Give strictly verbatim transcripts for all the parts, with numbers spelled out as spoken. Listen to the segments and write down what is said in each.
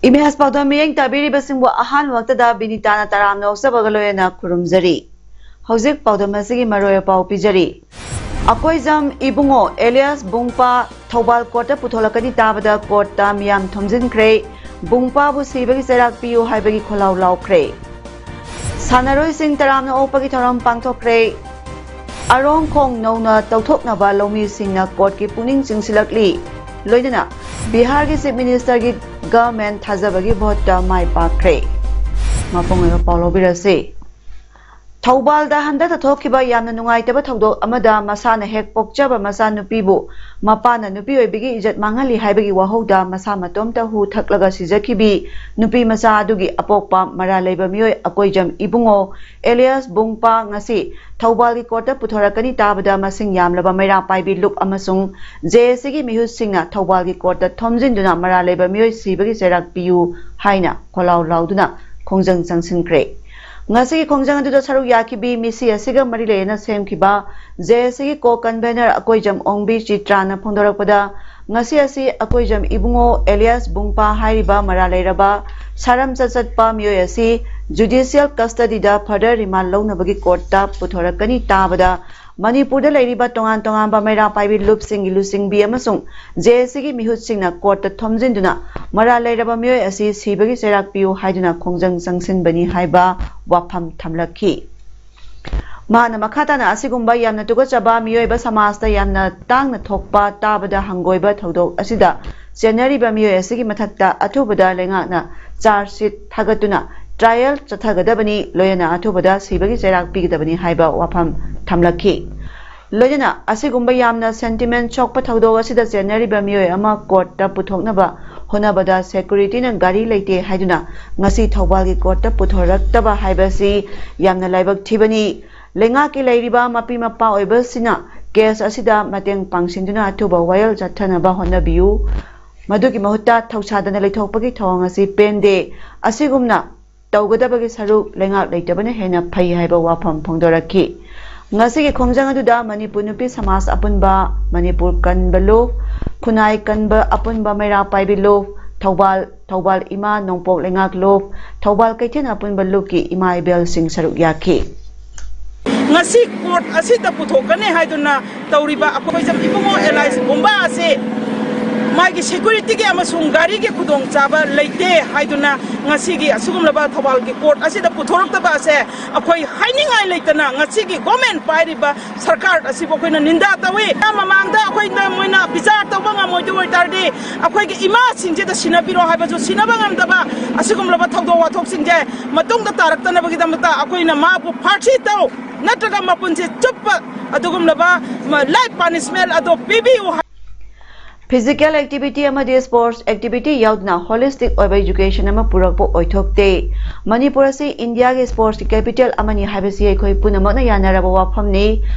Image ꯄꯥꯎꯗꯝ ꯃꯤꯠꯌꯦꯡ ꯇꯥꯕꯤꯔꯤꯕꯁꯤꯡꯕꯨ ꯑꯍꯥꯟꯕꯃꯛꯇꯗ ꯕꯤꯅꯤꯇꯥꯅ ꯇꯔꯥꯝꯅ ꯑꯣꯛꯆꯕꯒ ꯂꯣꯏꯅꯅ ꯈꯨꯔꯨꯝꯖꯔꯤ꯫ ꯍꯧꯖꯤꯛ ꯄꯥꯎꯗꯝ ꯑꯁꯤꯒꯤ ꯃꯔꯣꯏ ꯄꯥꯎ ꯄꯤꯖꯔꯤ꯫ ꯑꯀꯣꯏꯖꯝ ꯏꯕꯨꯡꯉꯣ ꯑꯦꯂꯤꯌꯥꯁ ꯕꯨꯡꯄꯥ ꯊꯧꯕꯥꯜ ꯀꯣꯔꯠꯇ ꯄꯨꯊꯣꯛꯂꯛꯀꯅꯤ ꯇꯥꯕꯗ ꯀꯣꯔꯠꯇ ꯃꯤꯌꯥꯝ ꯊꯣꯝꯖꯤꯟꯈ꯭ꯔꯦ꯫ ꯕꯨꯡꯄꯥꯕꯨ ꯁꯤꯕꯒꯤ ꯆꯩꯔꯥꯛ ꯄꯤꯌꯨ ꯍꯥꯏꯕꯒꯤ ꯈꯣꯜꯂꯥꯎ ꯂꯥꯎꯈ꯭ꯔꯦ꯫ ꯁꯥꯟꯅꯔꯣꯏꯁꯤꯡ ꯇꯔꯥꯝꯅ ꯑꯣꯛꯄꯒꯤ ꯊꯧꯔꯝ ꯄꯥꯡꯊꯣꯛꯈ꯭ꯔꯦ꯫ ꯑꯔꯣꯡ ꯈꯣꯡ ꯅꯧꯅ ꯇꯧꯊꯣꯛꯅꯕ ꯂꯧꯃꯤꯁꯤꯡꯅ ꯀꯣꯔꯠꯀꯤ ꯄꯨꯛꯅꯤꯡ ꯆꯤꯡꯁꯤꯜꯂꯛꯂꯤ꯫ ꯂꯣꯏꯅꯅ ꯕꯤꯍꯥꯔꯒꯤ ꯆꯤꯐ ꯃꯤꯅꯤꯁꯇꯔꯒꯤ ꯒꯚꯔꯟꯃꯦꯟꯠ ꯊꯥꯖꯕꯒꯤ ꯚꯣꯠꯇ ꯃꯥꯏ ꯄꯥꯛꯈ꯭ꯔꯦ꯫ ꯃꯄꯨꯡ ꯑꯣꯏꯕ ꯄꯥꯎ ꯂꯧꯕꯤꯔꯁꯤ꯫ ꯊꯧꯕꯥꯜꯗ ꯍꯟꯗꯛꯇ ꯊꯣꯛꯈꯤꯕ ꯌꯥꯝꯅ ꯅꯨꯡꯉꯥꯏꯇꯕ ꯊꯧꯗꯣꯛ ꯑꯃꯗ ꯃꯁꯥꯅ ꯍꯦꯛ ꯄꯣꯛꯆꯕ ꯃꯆꯥꯅꯨꯄꯤꯕꯨ ꯃꯄꯥꯅ ꯅꯨꯄꯤ ꯑꯣꯏꯕꯤꯒꯤ ꯏꯖꯠ ꯃꯥꯡꯍꯜꯂꯤ ꯍꯥꯏꯕꯒꯤ ꯋꯥꯍꯧꯗ ꯃꯁꯥ ꯃꯇꯣꯝꯇ ꯍꯨ ꯊꯛꯂꯒ ꯁꯤꯖꯈꯤꯕꯤ ꯅꯨꯄꯤ ꯃꯆꯥ ꯑꯗꯨꯒꯤ ꯑꯄꯣꯛꯄ ꯃꯔꯥꯜ ꯂꯩꯕ ꯃꯤꯑꯣꯏ ꯑꯀꯣꯏꯖꯝ ꯏꯕꯨꯡꯉꯣ ꯑꯦꯂꯤꯌꯥꯁ ꯕꯨꯡꯄꯥ ꯉꯁꯤ ꯊꯧꯕꯥꯜꯒꯤ ꯀꯣꯔꯠꯇ ꯄꯨꯊꯣꯔꯛꯀꯅꯤ ꯇꯥꯕꯗ ꯃꯁꯤꯡ ꯌꯥꯝꯂꯕ ꯃꯩꯔꯥ ꯄꯥꯏꯕꯤ ꯂꯨꯞ ꯑꯃꯁꯨꯡ ꯖꯦ ꯑꯦ ꯁꯤꯒꯤ ꯃꯤꯍꯨꯠꯁꯤꯡꯅ ꯊꯧꯕꯥꯜꯒꯤ ꯀꯣꯔꯠꯇ ꯊꯣꯝꯖꯤꯟꯗꯨꯅ ꯃꯔꯥꯜ ꯂꯩꯕ ꯃꯤꯑꯣꯏ ꯁꯤꯕꯒꯤ ꯆꯩꯔꯥꯛ ꯄꯤꯌꯨ ꯍꯥꯏꯅ ꯈꯣꯜꯂꯥꯎ ꯂꯥꯎꯗꯨꯅ ꯈꯣꯡꯖꯪ ꯆꯪꯁꯤꯟꯈ꯭ꯔꯦ꯫ ꯉꯁꯤꯒꯤ ꯈꯣꯡꯖꯪ ꯑꯗꯨꯗ ꯁꯔꯨꯛ ꯌꯥꯈꯤꯕꯤ ꯃꯤꯁꯤ ꯑꯁꯤꯒ ꯃꯔꯤ ꯂꯩꯅꯅ ꯁꯦꯝꯈꯤꯕ ꯖꯦ ꯑꯦ ꯁꯤꯒꯤ ꯀꯣ ꯀꯟꯚꯦꯅꯔ ꯑꯀꯣꯏꯖꯝ ꯑꯣꯡꯕꯤ ꯆꯤꯇ꯭ꯔꯥꯅ ꯐꯣꯡꯗꯣꯔꯛꯄꯗ, ꯉꯁꯤ ꯑꯁꯤ ꯑꯀꯣꯏꯖꯝ ꯏꯕꯨꯡꯉꯣ ꯑꯦꯂꯤꯌꯥꯁ ꯕꯨꯡꯄꯥ ꯍꯥꯏꯔꯤꯕ ꯃꯔꯥꯜ ꯂꯩꯔꯕ ꯁꯥꯔꯝ ꯆꯠꯆꯠꯄ ꯃꯤꯑꯣꯏ ꯑꯁꯤ ꯖꯨꯗꯤꯁꯤꯌꯦꯜ ꯀꯁꯇꯗꯤꯗ ꯐꯔꯗꯔ ꯔꯤꯃꯥꯟ ꯂꯧꯅꯕꯒꯤ ꯀꯣꯔꯠꯇ ꯄꯨꯊꯣꯔꯛꯀꯅꯤ ꯇꯥꯕꯗ, ꯃꯅꯤꯄꯨꯔꯗ ꯂꯩꯔꯤꯕ ꯇꯣꯉꯥꯟ ꯇꯣꯉꯥꯟꯕ ꯃꯩꯔꯥ ꯄꯥꯏꯕꯤ ꯂꯨꯞꯁꯤꯡꯒꯤ ꯂꯨꯆꯤꯡꯕꯤ ꯑꯃꯁꯨꯡ ꯖꯦ ꯑꯦ ꯁꯤꯒꯤ ꯃꯤꯍꯨꯠꯁꯤꯡꯅ ꯀꯣꯔꯠꯇ ꯊꯣꯝꯖꯤꯟꯗꯨꯅ ꯃꯔꯥꯜ ꯂꯩꯔꯕ ꯃꯤꯑꯣꯏ ꯑꯁꯤ ꯁꯤꯕꯒꯤ ꯆꯩꯔꯥꯛ ꯄꯤꯌꯨ ꯍꯥꯏꯗꯨꯅ ꯈꯣꯡꯖꯪ ꯆꯪꯁꯤꯟꯕꯅꯤ ꯍꯥꯏꯕ ꯋꯥꯐꯝ ꯊꯝꯂꯛꯈꯤ꯫ ꯃꯍꯥꯛꯅ ꯃꯈꯥ ꯇꯥꯅ ꯑꯁꯤꯒꯨꯝꯕ ꯌꯥꯝꯅ ꯇꯨꯀꯠꯆꯕ ꯃꯤꯑꯣꯏꯕ ꯁꯃꯥꯖꯇ ꯌꯥꯝꯅ ꯇꯥꯡꯅ ꯊꯣꯛꯄ ꯇꯥꯕꯗ ꯍꯪꯒꯣꯏꯕ ꯊꯧꯗꯣꯛ ꯑꯁꯤꯗ ꯆꯦꯟꯅꯔꯤꯕ ꯃꯤꯑꯣꯏ ꯑꯁꯤꯒꯤ ꯃꯊꯛꯇ ꯑꯊꯨꯕꯗ ꯂꯩꯉꯥꯛꯅ ꯆꯥꯔꯖ ꯁꯤꯠ ꯊꯥꯒꯠꯇꯨꯅ ꯇ꯭ꯔꯥꯏꯌꯦꯜ ꯆꯠꯊꯒꯗꯕꯅꯤ, ꯂꯣꯏꯅꯅ ꯑꯊꯨꯕꯗ ꯁꯤꯕꯒꯤ ꯆꯩꯔꯥꯛ ꯄꯤꯒꯗꯕꯅꯤ ꯍꯥꯏꯕ ꯋꯥꯐꯝ ꯊꯝꯂꯛꯈꯤ꯫ ꯂꯣꯏꯅꯅ ꯑꯁꯤꯒꯨꯝꯕ ꯌꯥꯝꯅ ꯁꯦꯟꯇꯤꯃꯦꯟ ꯁꯣꯛꯄ ꯊꯧꯗꯣꯛ ꯑꯁꯤꯗ ꯆꯦꯟꯅꯔꯤꯕ ꯃꯤꯑꯣꯏ ꯑꯃ ꯀꯣꯔꯠꯇ ꯄꯨꯊꯣꯛꯅꯕ ꯍꯣꯠꯅꯕꯗ ꯁꯦꯀ꯭ꯌꯨꯔꯤꯇꯤꯅ ꯒꯥꯔꯤ ꯂꯩꯇꯦ ꯍꯥꯏꯗꯨꯅ ꯉꯁꯤ ꯊꯧꯕꯥꯜꯒꯤ ꯀꯣꯔꯠꯇ ꯄꯨꯊꯣꯔꯛꯇꯕ ꯍꯥꯏꯕꯁꯤ ꯌꯥꯝꯅ ꯂꯥꯏꯕꯛ ꯊꯤꯕꯅꯤ꯫ ꯂꯩꯉꯥꯛꯀꯤ ꯂꯩꯔꯤꯕ ꯃꯄꯤ ꯃꯄꯥ ꯑꯣꯏꯕꯁꯤꯅ ꯀꯦꯁ ꯑꯁꯤꯗ ꯃꯇꯦꯡ ꯄꯥꯡꯁꯤꯟꯗꯨꯅ ꯑꯊꯨꯕ ꯋꯥꯌꯦꯜ ꯆꯠꯊꯅꯕ ꯍꯣꯠꯅꯕꯤꯌꯨ꯫ ꯃꯗꯨꯒꯤ ꯃꯍꯨꯠꯇ ꯊꯧꯁꯥꯗꯅ ꯂꯩꯊꯣꯛꯄꯒꯤ ꯊꯧꯑꯣꯡ ꯑꯁꯤ ꯄꯦꯟꯗꯦ꯫ ꯑꯁꯤꯒꯨꯝꯅ ꯇꯧꯒꯗꯕꯒꯤ ꯁꯔꯨꯛ ꯂꯩꯉꯥꯛ ꯂꯩꯇꯕꯅ ꯍꯦꯟꯅ ꯐꯩ ꯍꯥꯏꯕ ꯋꯥꯐꯝ ꯐꯣꯡꯗꯣꯔꯛꯈꯤ꯫ ꯉꯁꯤꯒꯤ ꯈꯣꯡꯖꯪ ꯑꯗꯨꯗ ꯃꯅꯤꯄꯨꯔ ꯅꯨꯄꯤ ꯁꯃꯥꯖ ꯑꯄꯨꯟꯕ, ꯃꯅꯤꯄꯨꯔ ꯀꯟꯕ ꯂꯨꯞ, ꯈꯨꯟꯅꯥꯏ ꯀꯟꯕ ꯑꯄꯨꯟꯕ ꯃꯩꯔꯥ ꯄꯥꯏꯕꯤ ꯂꯨꯞ, ꯊꯧꯕꯥꯜ, ꯊꯧꯕꯥꯜ ꯏꯃꯥ ꯅꯣꯡꯄꯣꯛ ꯂꯩꯉꯥꯛ ꯂꯨꯞ, ꯊꯧꯕꯥꯜ ꯀꯩꯊꯦꯜ ꯑꯄꯨꯟꯕ ꯂꯨꯞꯀꯤ ꯏꯃꯥ ꯏꯕꯦꯜꯁꯤꯡ ꯁꯔꯨꯛ ꯌꯥꯈꯤ꯫ ꯉꯁꯤ ꯀꯣꯔꯠ ꯑꯁꯤꯗ ꯄꯨꯊꯣꯛꯀꯅꯤ ꯍꯥꯏꯗꯨꯅ ꯇꯧꯔꯤꯕ ꯑꯩꯈꯣꯏ ꯏꯕꯨꯡꯉꯣ ꯑꯦꯂꯥꯏꯁ ꯕꯨꯝꯕꯥ ꯑꯁꯤ ꯃꯥꯒꯤ ꯁꯦꯀ꯭ꯌꯨꯔꯤꯇꯤꯒꯤ ꯑꯃꯁꯨꯡ ꯒꯥꯔꯤꯒꯤ ꯈꯨꯗꯣꯡꯆꯥꯕ ꯂꯩꯇꯦ ꯍꯥꯏꯗꯨꯅ ꯉꯁꯤꯒꯤ ꯑꯁꯤꯒꯨꯝꯂꯕ ꯊꯧꯕꯥꯜꯒꯤ ꯀꯣꯔꯠ ꯑꯁꯤꯗ ꯄꯨꯊꯣꯔꯛꯇꯕ ꯑꯁꯦ ꯑꯩꯈꯣꯏ ꯍꯥꯏꯅꯤꯡꯉꯥꯏ ꯂꯩꯇꯅ ꯉꯁꯤꯒꯤ ꯒꯣꯔꯃꯦꯟ ꯄꯥꯏꯔꯤꯕ ꯁꯔꯀꯥꯔ ꯑꯁꯤꯕꯨ ꯑꯩꯈꯣꯏꯅ ꯅꯤꯟꯗꯥ ꯇꯧꯏ꯫ ꯃꯃꯥꯡꯗ ꯑꯩꯈꯣꯏꯅ ꯃꯣꯏꯅ ꯕꯤꯆꯥꯔ ꯇꯧꯕ ꯉꯝꯃꯣꯏꯗꯧ ꯑꯣꯏꯇꯥꯔꯗꯤ ꯑꯩꯈꯣꯏꯒꯤ ꯏꯃꯥꯁꯤꯡꯁꯤꯗ ꯁꯤꯟꯅꯕꯤꯔꯣ ꯍꯥꯏꯕꯁꯨ ꯁꯤꯟꯅꯕ ꯉꯝꯗꯕ ꯑꯁꯤꯒꯨꯝꯂꯕ ꯊꯧꯗꯣꯛ ꯋꯥꯊꯣꯛꯁꯤꯡꯁꯦ ꯃꯇꯨꯡꯗ ꯇꯥꯔꯛꯇꯅꯕꯒꯤꯗꯃꯛꯇ ꯑꯩꯈꯣꯏꯅ ꯃꯥꯕꯨ ꯐꯥꯔꯁꯤ ꯇꯧ ꯅꯠꯇ꯭ꯔꯒ ꯃꯄꯨꯟꯁꯤ ꯆꯨꯞꯄ ꯑꯗꯨꯒꯨꯝꯂꯕ ꯂꯥꯏꯐ ꯄꯥꯅꯤꯁꯃꯦꯟ ꯑꯗꯣ ꯄꯤꯕꯤꯌꯨ ꯍꯥꯏ꯫ Physical activity ꯑꯃꯗꯤ sports activity ꯌꯥꯎꯗꯅ holistic ꯑꯣꯏꯕ education ꯑꯃ ꯄꯨꯔꯛꯄ ꯑꯣꯏꯊꯣꯛꯇꯦ꯫ ꯃꯅꯤꯄꯨꯔ ꯑꯁꯤ ꯏꯟꯗꯤꯌꯥꯒꯤ sports ꯀꯤ capital ꯑꯃꯅꯤ ꯍꯥꯏꯕꯁꯤ ꯑꯩꯈꯣꯏ ꯄꯨꯝꯅꯃꯛꯅ ꯌꯥꯅꯔꯕ ꯋꯥꯐꯝꯅꯤ꯫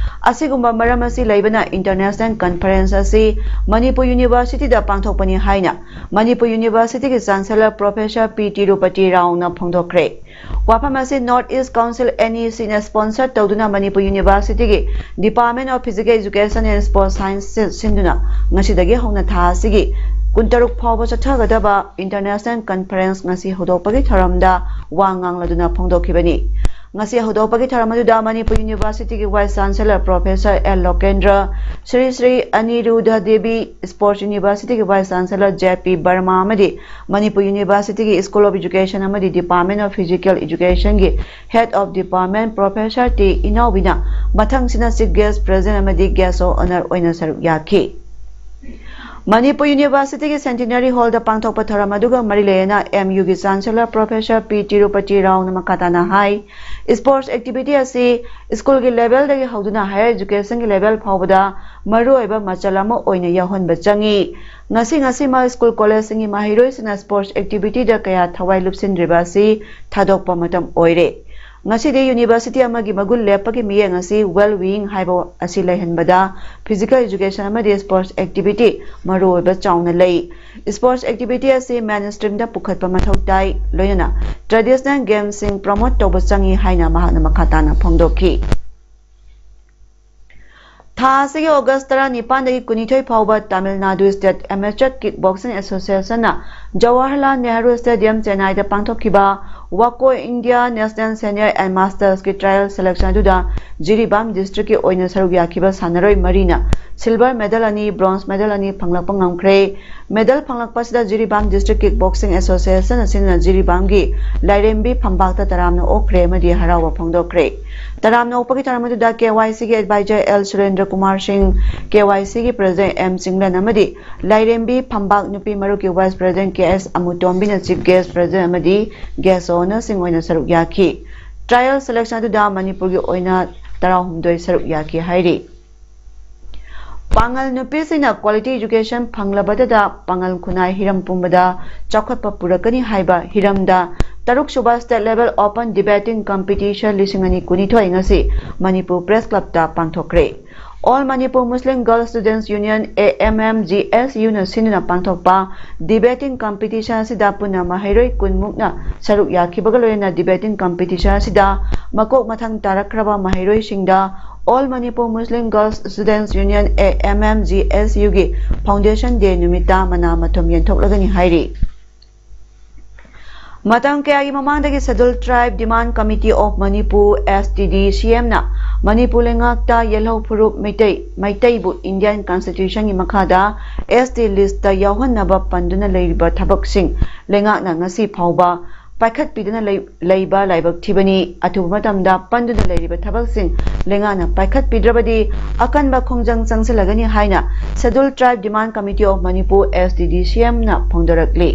ꯑꯁꯤꯒꯨꯝꯕ ꯃꯔꯝ ꯑꯁꯤ ꯂꯩꯕꯅ international conference ꯑꯁꯤ ꯃꯅꯤꯄꯨꯔ University ꯗ ꯄꯥꯡꯊꯣꯛꯄꯅꯤ ꯍꯥꯏꯅ ꯃꯅꯤꯄꯨꯔ University ꯒꯤ Chancellor Professor ꯄꯤ ꯇꯤꯔꯨꯄꯇꯤ ꯔꯥꯎꯅ ꯐꯣꯡꯗꯣꯛꯈ꯭ꯔꯦ꯫ ꯋꯥꯐꯝ ꯑꯁꯤ North East Council, NEC ꯅ sponsor ꯇꯧꯗꯨꯅ ꯃꯅꯤꯄꯨꯔ University ꯒꯤ Department of Physical Education and Sports Science ꯁꯤꯟꯗꯨꯅ ꯉꯁꯤꯗꯒꯤ ꯍꯧꯅ ꯊꯥ ꯑꯁꯤꯒꯤ ꯀꯨꯟꯇꯔꯨꯛ ꯐꯥꯎꯕ ꯆꯠꯊꯒꯗꯕ international conference ꯉꯁꯤ ꯍꯧꯗꯣꯛꯄꯒꯤ ꯊꯧꯔꯝꯗ ꯋꯥ ꯉꯥꯡꯂꯗꯨꯅ ꯐꯣꯡꯗꯣꯛꯈꯤꯕꯅꯤ꯫ ꯉꯁꯤ ꯍꯧꯗꯣꯛꯄꯒꯤ ꯊꯧꯔꯝ ꯑꯗꯨꯗ ꯃꯅꯤꯄꯨꯔ University ꯒꯤ Vice Chancellor Professor L Lokendra, Shri Shri Aniruddha Devi, Sports University ꯒꯤ Vice Chancellor J P Barma ꯑꯃꯗꯤ ꯃꯅꯤꯄꯨꯔ University ꯒꯤ School of Education ꯑꯃꯗꯤ Department of Physical Education ꯒꯤ Head of Department Professor T ꯏꯅꯥꯎꯕꯤꯅ ꯃꯊꯪꯁꯤꯅ Chief Guest, President ꯑꯃꯗꯤ Guest of Honour ꯑꯣꯏꯅ ꯁꯔꯨꯛ ꯌꯥꯈꯤ꯫ ꯃꯅꯤꯄꯨꯔ University ꯒꯤ Centenary Hall ꯗ ꯄꯥꯡꯊꯣꯛꯄ ꯊꯧꯔꯝ ꯑꯗꯨꯒ ꯃꯔꯤ ꯂꯩꯅꯅ ꯑꯦꯝ ꯌꯨ ꯒꯤ Chancellor Professor ꯄꯤ ꯇꯤꯔꯨꯄꯇꯤ ꯔꯥꯎꯅ ꯃꯈꯥ ꯇꯥꯅ ꯍꯥꯏ, sports activity ꯑꯁꯤ school ꯒꯤ level ꯗꯒꯤ ꯍꯧꯗꯨꯅ higher education ꯒꯤ level ꯐꯥꯎꯕꯗ ꯃꯔꯨꯑꯣꯏꯕ ꯃꯆꯜ ꯑꯃ ꯑꯣꯏꯅ ꯌꯥꯎꯍꯟꯕ ꯆꯪꯏ꯫ ꯉꯁꯤ ꯉꯁꯤꯃꯛ ꯁ꯭ꯀꯨꯜ ꯀꯣꯂꯦꯖꯁꯤꯡꯒꯤ ꯃꯍꯩꯔꯣꯏꯁꯤꯡꯅ ꯁ꯭ꯄꯣꯔꯠꯁ ꯑꯦꯛꯇꯤꯚꯤꯇꯤꯗ ꯀꯌꯥ ꯊꯋꯥꯏ ꯂꯨꯞꯁꯤꯟꯗ꯭ꯔꯤꯕ ꯑꯁꯤ ꯊꯥꯗꯣꯛꯄ ꯃꯇꯝ ꯑꯣꯏꯔꯦ꯫ ꯉꯁꯤꯗꯤ ꯌꯨꯅꯤꯚꯔꯁꯤꯇꯤ ꯑꯃꯒꯤ ꯃꯒꯨꯟ ꯂꯦꯞꯄꯒꯤ ꯃꯤꯠꯌꯦꯡ ꯑꯁꯤ ꯋꯦꯜ ꯕꯤꯌꯤꯡ ꯍꯥꯏꯕ ꯑꯁꯤ ꯂꯩꯍꯟꯕꯗ ꯐꯤꯖꯤꯀꯦꯜ ꯑꯦꯖꯨꯀꯦꯁꯟ ꯑꯃꯗꯤ ꯁ꯭ꯄꯣꯔꯠꯁ ꯑꯦꯛꯇꯤꯚꯤꯇꯤ ꯃꯔꯨꯑꯣꯏꯕ ꯆꯥꯎꯅ ꯂꯩ꯫ ꯁ꯭ꯄꯣꯔꯠꯁ ꯑꯦꯛꯇꯤꯚꯤꯇꯤ ꯑꯁꯤ ꯃꯦꯟ ꯁ꯭ꯇ꯭ꯔꯤꯝꯗ ꯄꯨꯈꯠꯄ ꯃꯊꯧ ꯇꯥꯏ, ꯂꯣꯏꯅꯅ ꯇ꯭ꯔꯦꯗꯤꯁꯅꯦꯜ ꯒꯦꯝꯁꯤꯡ ꯄ꯭ꯔꯃꯣꯠ ꯇꯧꯕ ꯆꯪꯏ ꯍꯥꯏꯅ ꯃꯍꯥꯛꯅ ꯃꯈꯥ ꯇꯥꯅ ꯐꯣꯡꯗꯣꯛꯈꯤ꯫ ꯊꯥ ꯑꯁꯤꯒꯤ ꯑꯣꯒꯁ ꯇꯔꯥꯅꯤꯄꯥꯟꯗꯒꯤ ꯀꯨꯟꯅꯤꯊꯣꯏ ꯐꯥꯎꯕ Tamil Nadu state amateur kick boxing ꯑꯦꯁꯣꯁꯤꯌꯦꯁꯟꯅ ꯖꯋꯥꯍꯔꯂꯥꯜ ꯅꯦꯍꯔꯨ ꯁ꯭ꯇꯦꯗꯤꯌꯝ ꯆꯦꯟꯅꯥꯏꯗ ꯄꯥꯡꯊꯣꯛꯈꯤꯕ ꯋꯥꯀꯣ ꯏꯟꯗꯤꯌꯥ ꯅꯦꯁꯅꯦꯜ ꯁꯦꯅꯤꯌꯔ ꯑꯦꯟ ꯃꯥꯁꯇꯔꯁꯀꯤ ꯇ꯭ꯔꯥꯌꯦꯜ ꯁꯦꯂꯦꯛꯁꯟ ꯑꯗꯨꯗ ꯖꯤꯔꯤꯕꯥꯝ ꯗꯤꯁꯇ꯭ꯔꯤꯛꯀꯤ ꯑꯣꯏꯅ ꯁꯔꯨꯛ ꯌꯥꯈꯤꯕ ꯁꯥꯟꯅꯔꯣꯏ ꯃꯔꯤꯅ ꯁꯤꯜꯚꯔ ꯃꯦꯗꯜ ꯑꯅꯤ, ꯕ꯭ꯔꯣꯟꯖ ꯃꯦꯗꯜ ꯑꯅꯤ ꯐꯪꯂꯛꯄ ꯉꯝꯈ꯭ꯔꯦ꯫ ꯃꯦꯗꯜ ꯐꯪꯂꯛꯄꯁꯤꯗ Jiribam district kick boxing association ꯑꯁꯤꯅ ꯖꯤꯔꯤꯕꯥꯝꯒꯤ ꯂꯥꯏꯔꯦꯝꯕꯤ ꯐꯝꯕꯥꯛꯇ ꯇꯔꯥꯝꯅ ꯑꯣꯛꯈ꯭ꯔꯦ ꯑꯃꯗꯤ ꯍꯔꯥꯎꯕ ꯐꯣꯡꯗꯣꯛꯈ꯭ꯔꯦ꯫ ꯇꯔꯥꯝꯅ ꯑꯣꯛꯄꯒꯤ ꯊꯧꯔꯝ ꯑꯗꯨꯗ ꯀꯦ ꯋꯥꯏ ꯁꯤꯒꯤ ꯑꯦꯗꯚꯥꯏꯖꯔ ꯑꯦꯜ ꯁꯨꯔꯦꯟꯗ꯭ꯔ ꯀꯨꯃꯥꯔ ꯁꯤꯡ, ꯀꯦ ꯋꯥꯏ ꯁꯤꯒꯤ ꯄ꯭ꯔꯦꯁꯤꯗꯦꯟꯠ ꯑꯦꯝ ꯆꯤꯡꯂꯦꯟ ꯑꯃꯗꯤ ꯂꯥꯏꯔꯦꯝꯕꯤ ꯐꯝꯕꯥꯛ ꯅꯨꯄꯤ ꯃꯔꯨꯞꯀꯤ ꯚꯥꯏꯁ ꯄ꯭ꯔꯦꯁꯤꯗꯦꯟꯠ ꯀꯦ ꯑꯦꯁ ꯑꯃꯨꯇꯣꯝꯕꯤꯅ ꯆꯤꯐ ꯒꯦꯁ, ꯄ꯭ꯔꯦꯁꯤꯗꯦꯟꯠ ꯑꯃꯗꯤ ꯒꯦꯁ ꯑꯣꯅꯔꯁꯤꯡ ꯑꯣꯏꯅ ꯁꯔꯨꯛ ꯌꯥꯈꯤ꯫ ꯇ꯭ꯔꯥꯌꯦꯜ ꯁꯦꯂꯦꯛꯁꯟ ꯑꯗꯨꯗ ꯃꯅꯤꯄꯨꯔꯒꯤ ꯑꯣꯏꯅ ꯇꯔꯥꯍꯨꯝꯗꯣꯏ ꯁꯔꯨꯛ ꯌꯥꯈꯤ ꯍꯥꯏꯔꯤ꯫ ꯄꯥꯉꯜ ꯅꯨꯄꯤꯁꯤꯡꯅ ꯀ꯭ꯋꯥꯂꯤꯇꯤ ꯑꯦꯖꯨꯀꯦꯁꯟ ꯐꯪꯂꯕꯗꯇ ꯄꯥꯉꯜ ꯈꯨꯟꯅꯥꯏ ꯍꯤꯔꯝ ꯄꯨꯝꯕꯗ ꯆꯥꯎꯈꯠꯄ ꯄꯨꯔꯛꯀꯅꯤ ꯍꯥꯏꯕ ꯍꯤꯔꯝꯗ ꯇꯔꯨꯛꯁꯨꯕ state level open debating competition ꯂꯤꯁꯤꯡ ꯑꯅꯤ ꯀꯨꯟꯅꯤꯊꯣꯏ ꯉꯁꯤ ꯃꯅꯤꯄꯨꯔ ꯄ꯭ꯔꯦꯁ ꯀ꯭ꯂꯕꯇ ꯄꯥꯡꯊꯣꯛꯈ꯭ꯔꯦ꯫ All Manipur Muslim girls students union, A M M G S ꯌꯨꯅ ꯁꯤꯟꯗꯨꯅ ꯄꯥꯡꯊꯣꯛꯄ ꯗꯤꯕꯦꯇꯤꯡ ꯀꯝꯄꯤꯇꯤꯁꯟ ꯑꯁꯤꯗ ꯄꯨꯟꯅ ꯃꯍꯩꯔꯣꯏ ꯀꯨꯟꯃꯨꯛꯅ ꯁꯔꯨꯛ ꯌꯥꯈꯤꯕꯒ ꯂꯣꯏꯅꯅ ꯗꯤꯕꯦꯇꯤꯡ ꯀꯝꯄꯤꯇꯤꯁꯟ ꯑꯁꯤꯗ ꯃꯀꯣꯛ ꯃꯊꯪ ꯇꯥꯔꯛꯈ꯭ꯔꯕ ꯃꯍꯩꯔꯣꯏꯁꯤꯡꯗ all Manipur Muslim girls students union, A M M G S ꯌꯨꯒꯤ ꯐꯥꯎꯟꯗꯦꯁꯟ ꯗꯦ ꯅꯨꯃꯤꯠꯇ ꯃꯅꯥ ꯃꯊꯨꯝ ꯌꯦꯟꯊꯣꯛꯂꯒꯅꯤ ꯍꯥꯏꯔꯤ꯫ ꯃꯇꯝ ꯀꯌꯥꯒꯤ ꯃꯃꯥꯡꯗꯒꯤ Scheduled Tribe Demand Committee of Manipur, S T D C M ꯅ ꯃꯅꯤꯄꯨꯔ ꯂꯩꯉꯥꯛꯇ ꯌꯦꯜꯍꯧ ꯐꯨꯔꯨꯞ ꯃꯩꯇꯩ, ꯃꯩꯇꯩꯕꯨ ꯏꯟꯗꯤꯌꯟ ꯀꯟꯁꯇꯤꯇ꯭ꯌꯨꯁꯟꯒꯤ ꯃꯈꯥꯗ S T ꯂꯤꯁꯇ ꯌꯥꯎꯍꯟꯅꯕ ꯄꯟꯗꯨꯅ ꯂꯩꯔꯤꯕ ꯊꯕꯛꯁꯤꯡ ꯂꯩꯉꯥꯛꯅ ꯉꯁꯤ ꯐꯥꯎꯕ ꯄꯥꯏꯈꯠꯄꯤꯗꯨꯅ ꯂꯩ-, ꯂꯩꯕ ꯂꯥꯏꯕꯛ ꯊꯤꯕꯅꯤ꯫ ꯑꯊꯨꯕ ꯃꯇꯝꯗ ꯄꯟꯗꯨꯅ ꯂꯩꯔꯤꯕ ꯊꯕꯛꯁꯤꯡ ꯂꯩꯉꯥꯛꯅ ꯄꯥꯏꯈꯠꯄꯤꯗ꯭ꯔꯕꯗꯤ ꯑꯀꯟꯕ ꯈꯣꯡꯖꯪ ꯆꯪꯁꯤꯜꯂꯒꯅꯤ ꯍꯥꯏꯅ Scheduled Tribe Demand Committee of Manipur, S T D C M ꯅ ꯐꯣꯡꯗꯣꯔꯛꯂꯤ꯫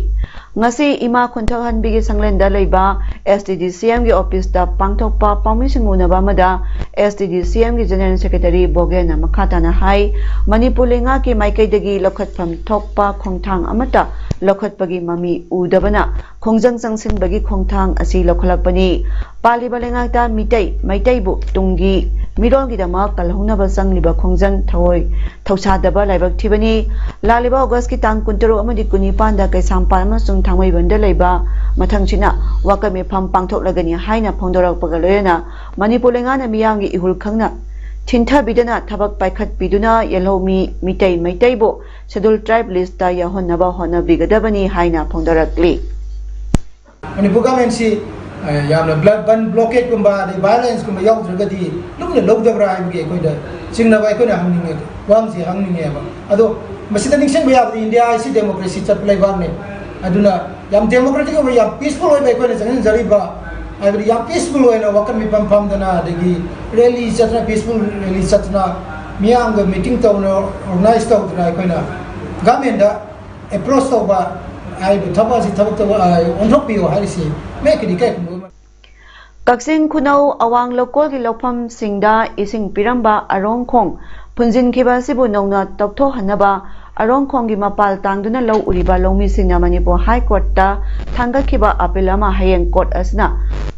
ꯉꯁꯤ ꯏꯃꯥ ꯈꯨꯟꯊꯛꯍꯟꯕꯤꯒꯤ ꯁꯪꯂꯦꯟꯗ ꯂꯩꯕ S T D C M ꯒꯤ ꯑꯣꯐꯤꯁꯇ ꯄꯥꯡꯊꯣꯛꯄ ꯄꯥꯎꯃꯤꯁꯤꯡ ꯎꯅꯕ ꯑꯃꯗ S T D C M ꯒꯤ General Secretary ꯕꯣꯒꯦꯟꯅ ꯃꯈꯥ ꯇꯥꯅ ꯍꯥꯏ, ꯃꯅꯤꯄꯨꯔ ꯂꯩꯉꯥꯛꯀꯤ ꯃꯥꯏꯀꯩꯗꯒꯤ ꯂꯧꯈꯠꯐꯝ ꯊꯣꯛꯄ ꯈꯣꯡꯊꯥꯡ ꯑꯃꯠꯇ ꯂꯧꯈꯠꯄꯒꯤ ꯃꯃꯤ ꯎꯗꯕꯅ ꯈꯣꯡꯖꯪ ꯆꯪꯁꯤꯟꯕꯒꯤ ꯈꯣꯡꯊꯥꯡ ꯑꯁꯤ ꯂꯧꯈꯠꯂꯛꯄꯅꯤ꯫ ꯄꯥꯜꯂꯤꯕ ꯂꯩꯉꯥꯛꯇ ꯃꯤꯇꯩ, ꯃꯩꯇꯩꯕꯨ ꯇꯨꯡꯒꯤ ꯃꯤꯔꯣꯜꯒꯤꯗꯃꯛ ꯀꯜꯍꯧꯅꯕ ꯆꯪꯂꯤꯕ ꯈꯣꯡꯖꯪ ꯊꯑꯣꯏ ꯊꯧꯁꯥꯗꯕ ꯂꯥꯏꯕꯛ ꯊꯤꯕꯅꯤ꯫ ꯂꯥꯛꯂꯤꯕ ꯑꯣꯒꯁꯀꯤ ꯇꯥꯡ ꯀꯨꯟꯇꯔꯨꯛ ꯑꯃꯗꯤ ꯀꯨꯟꯅꯤꯄꯥꯟꯗ ꯀꯩꯁꯥꯝꯄꯥꯠ ꯑꯃꯁꯨꯡ ꯊꯥꯡꯃꯩꯕꯟꯗ ꯂꯩꯕ ꯃꯊꯪꯁꯤꯠꯅ ꯋꯥꯀꯠ ꯃꯤꯐꯝ ꯄꯥꯡꯊꯣꯛꯂꯒꯅꯤ ꯍꯥꯏꯅ ꯐꯣꯡꯗꯣꯔꯛꯄꯒ ꯂꯣꯏꯅꯅ ꯃꯅꯤꯄꯨꯔ ꯂꯩꯉꯥꯛꯅ ꯃꯤꯌꯥꯝꯒꯤ ꯏꯍꯨꯜ ꯈꯪꯅ ꯊꯤꯟꯊꯕꯤꯗꯅ ꯊꯕꯛ ꯄꯥꯏꯈꯠꯄꯤꯗꯨꯅ ꯌꯦꯜꯍꯧꯃꯤ ꯃꯤꯇꯩ ꯃꯩꯇꯩꯕꯨ Scheduled Tribe List ꯇ ꯌꯥꯎꯍꯟꯅꯕ ꯍꯣꯠꯅꯕꯤꯒꯗꯕꯅꯤ ꯍꯥꯏꯅ ꯐꯣꯡꯗꯣꯔꯛꯂꯤ꯫ ꯃꯅꯤꯄꯨꯔ ꯒꯚꯔꯟꯃꯦꯟꯁꯤ, ꯑ, ꯌꯥꯝꯅ ꯕ꯭ꯂ-, ꯕꯟ ꯕ꯭ꯂꯣꯀꯦꯠꯀꯨꯝꯕ ꯑꯗꯩ ꯚꯥꯏꯑꯣꯂꯦꯟꯁꯀꯨꯝꯕ ꯌꯥꯎꯗ꯭ꯔꯒꯗꯤ ꯂꯨꯝꯅ ꯂꯧꯗꯕ꯭ꯔꯥ ꯍꯥꯏꯕꯒꯤ ꯑꯩꯈꯣꯏꯗ ꯆꯤꯡꯅꯕ ꯑꯩꯈꯣꯏꯅ ꯍꯪꯅꯤꯡꯉꯦ, ꯋꯥꯍꯪꯁꯤ ꯍꯪꯅꯤꯡꯉꯦꯕ꯫ ꯑꯗꯣ ꯃꯁꯤꯗ ꯅꯤꯡꯁꯤꯡꯕ ꯌꯥꯕꯗꯤ ꯏꯟꯗꯤꯌꯥ ꯍꯥꯏꯁꯤ ꯗꯦꯃꯣꯀ꯭ꯔꯦꯁꯤ ꯆꯠꯄ ꯂꯩꯕꯥꯛꯅꯤ꯫ ꯑꯗꯨꯅ ꯌꯥꯝ ꯗꯦꯃꯣꯀ꯭ꯔꯦꯇꯤꯛ ꯑꯣꯏꯕ, ꯌꯥꯝ ꯄꯤꯁꯐꯨꯜ ꯑꯣꯏꯕ ꯑꯩꯈꯣꯏꯅ ꯆꯪꯁꯤꯟꯖꯔꯤꯕ, ꯍꯥꯏꯕꯗꯤ ꯌꯥꯝ ꯄꯤꯁꯐꯨꯜ ꯑꯣꯏꯅ ꯋꯥꯀꯠ ꯃꯤꯐꯝ ꯐꯝꯗꯅ, ꯑꯗꯒꯤ ꯔꯦꯂꯤ ꯆꯠꯇꯅ, ꯄꯤꯁꯐꯨꯜ ꯔꯦꯂꯤ ꯆꯠꯇꯅ, ꯃꯤꯌꯥꯝꯒ ꯃꯤꯇꯤꯡ ꯇꯧꯅ, ꯑꯣꯔꯒꯅꯥꯏꯖ ꯇꯧꯗꯅ ꯑꯩꯈꯣꯏꯅ ꯒꯚꯔꯟꯃꯦꯟꯗ ꯑꯦꯄ꯭ꯔꯣꯁ ꯇꯧꯕ, ꯍꯥꯏꯔꯤꯕ ꯊꯕꯛ ꯑꯁꯤ ꯊꯕꯛꯇ, ꯑ, ꯑꯣꯟꯊꯣꯛꯄꯤꯌꯨ ꯍꯥꯏꯔꯤꯁꯤ ꯃꯌꯦꯛ ꯀꯗꯤ ꯀꯥꯏ ꯈꯨꯝꯕ ꯑꯃ꯫ ꯀꯛꯆꯤꯡ ꯈꯨꯅꯧ ꯑꯋꯥꯡ ꯂꯧꯀꯣꯜꯒꯤ ꯂꯧꯐꯝꯁꯤꯡꯗ ꯏꯁꯤꯡ ꯄꯤꯔꯝꯕ ꯑꯔꯣꯡ ꯈꯣꯡ ꯐꯨꯟꯖꯤꯟꯈꯤꯕ ꯑꯁꯤꯕꯨ ꯅꯧꯅ ꯇꯧꯊꯣꯛꯍꯟꯅꯕ ꯑꯔꯣꯡ ꯈꯣꯡꯒꯤ ꯃꯄꯥꯜ ꯇꯥꯡꯗꯨꯅ ꯂꯧ ꯎꯔꯤꯕ ꯂꯧꯃꯤꯁꯤꯡꯅ ꯃꯅꯤꯄꯨꯔ ꯍꯥꯏ ꯀꯣꯔꯠꯇ ꯊꯥꯡꯒꯠꯈꯤꯕ ꯑꯄꯤꯜ ꯑꯃ ꯍꯌꯦꯡ ꯀꯣꯔꯠ ꯑꯁꯤꯅ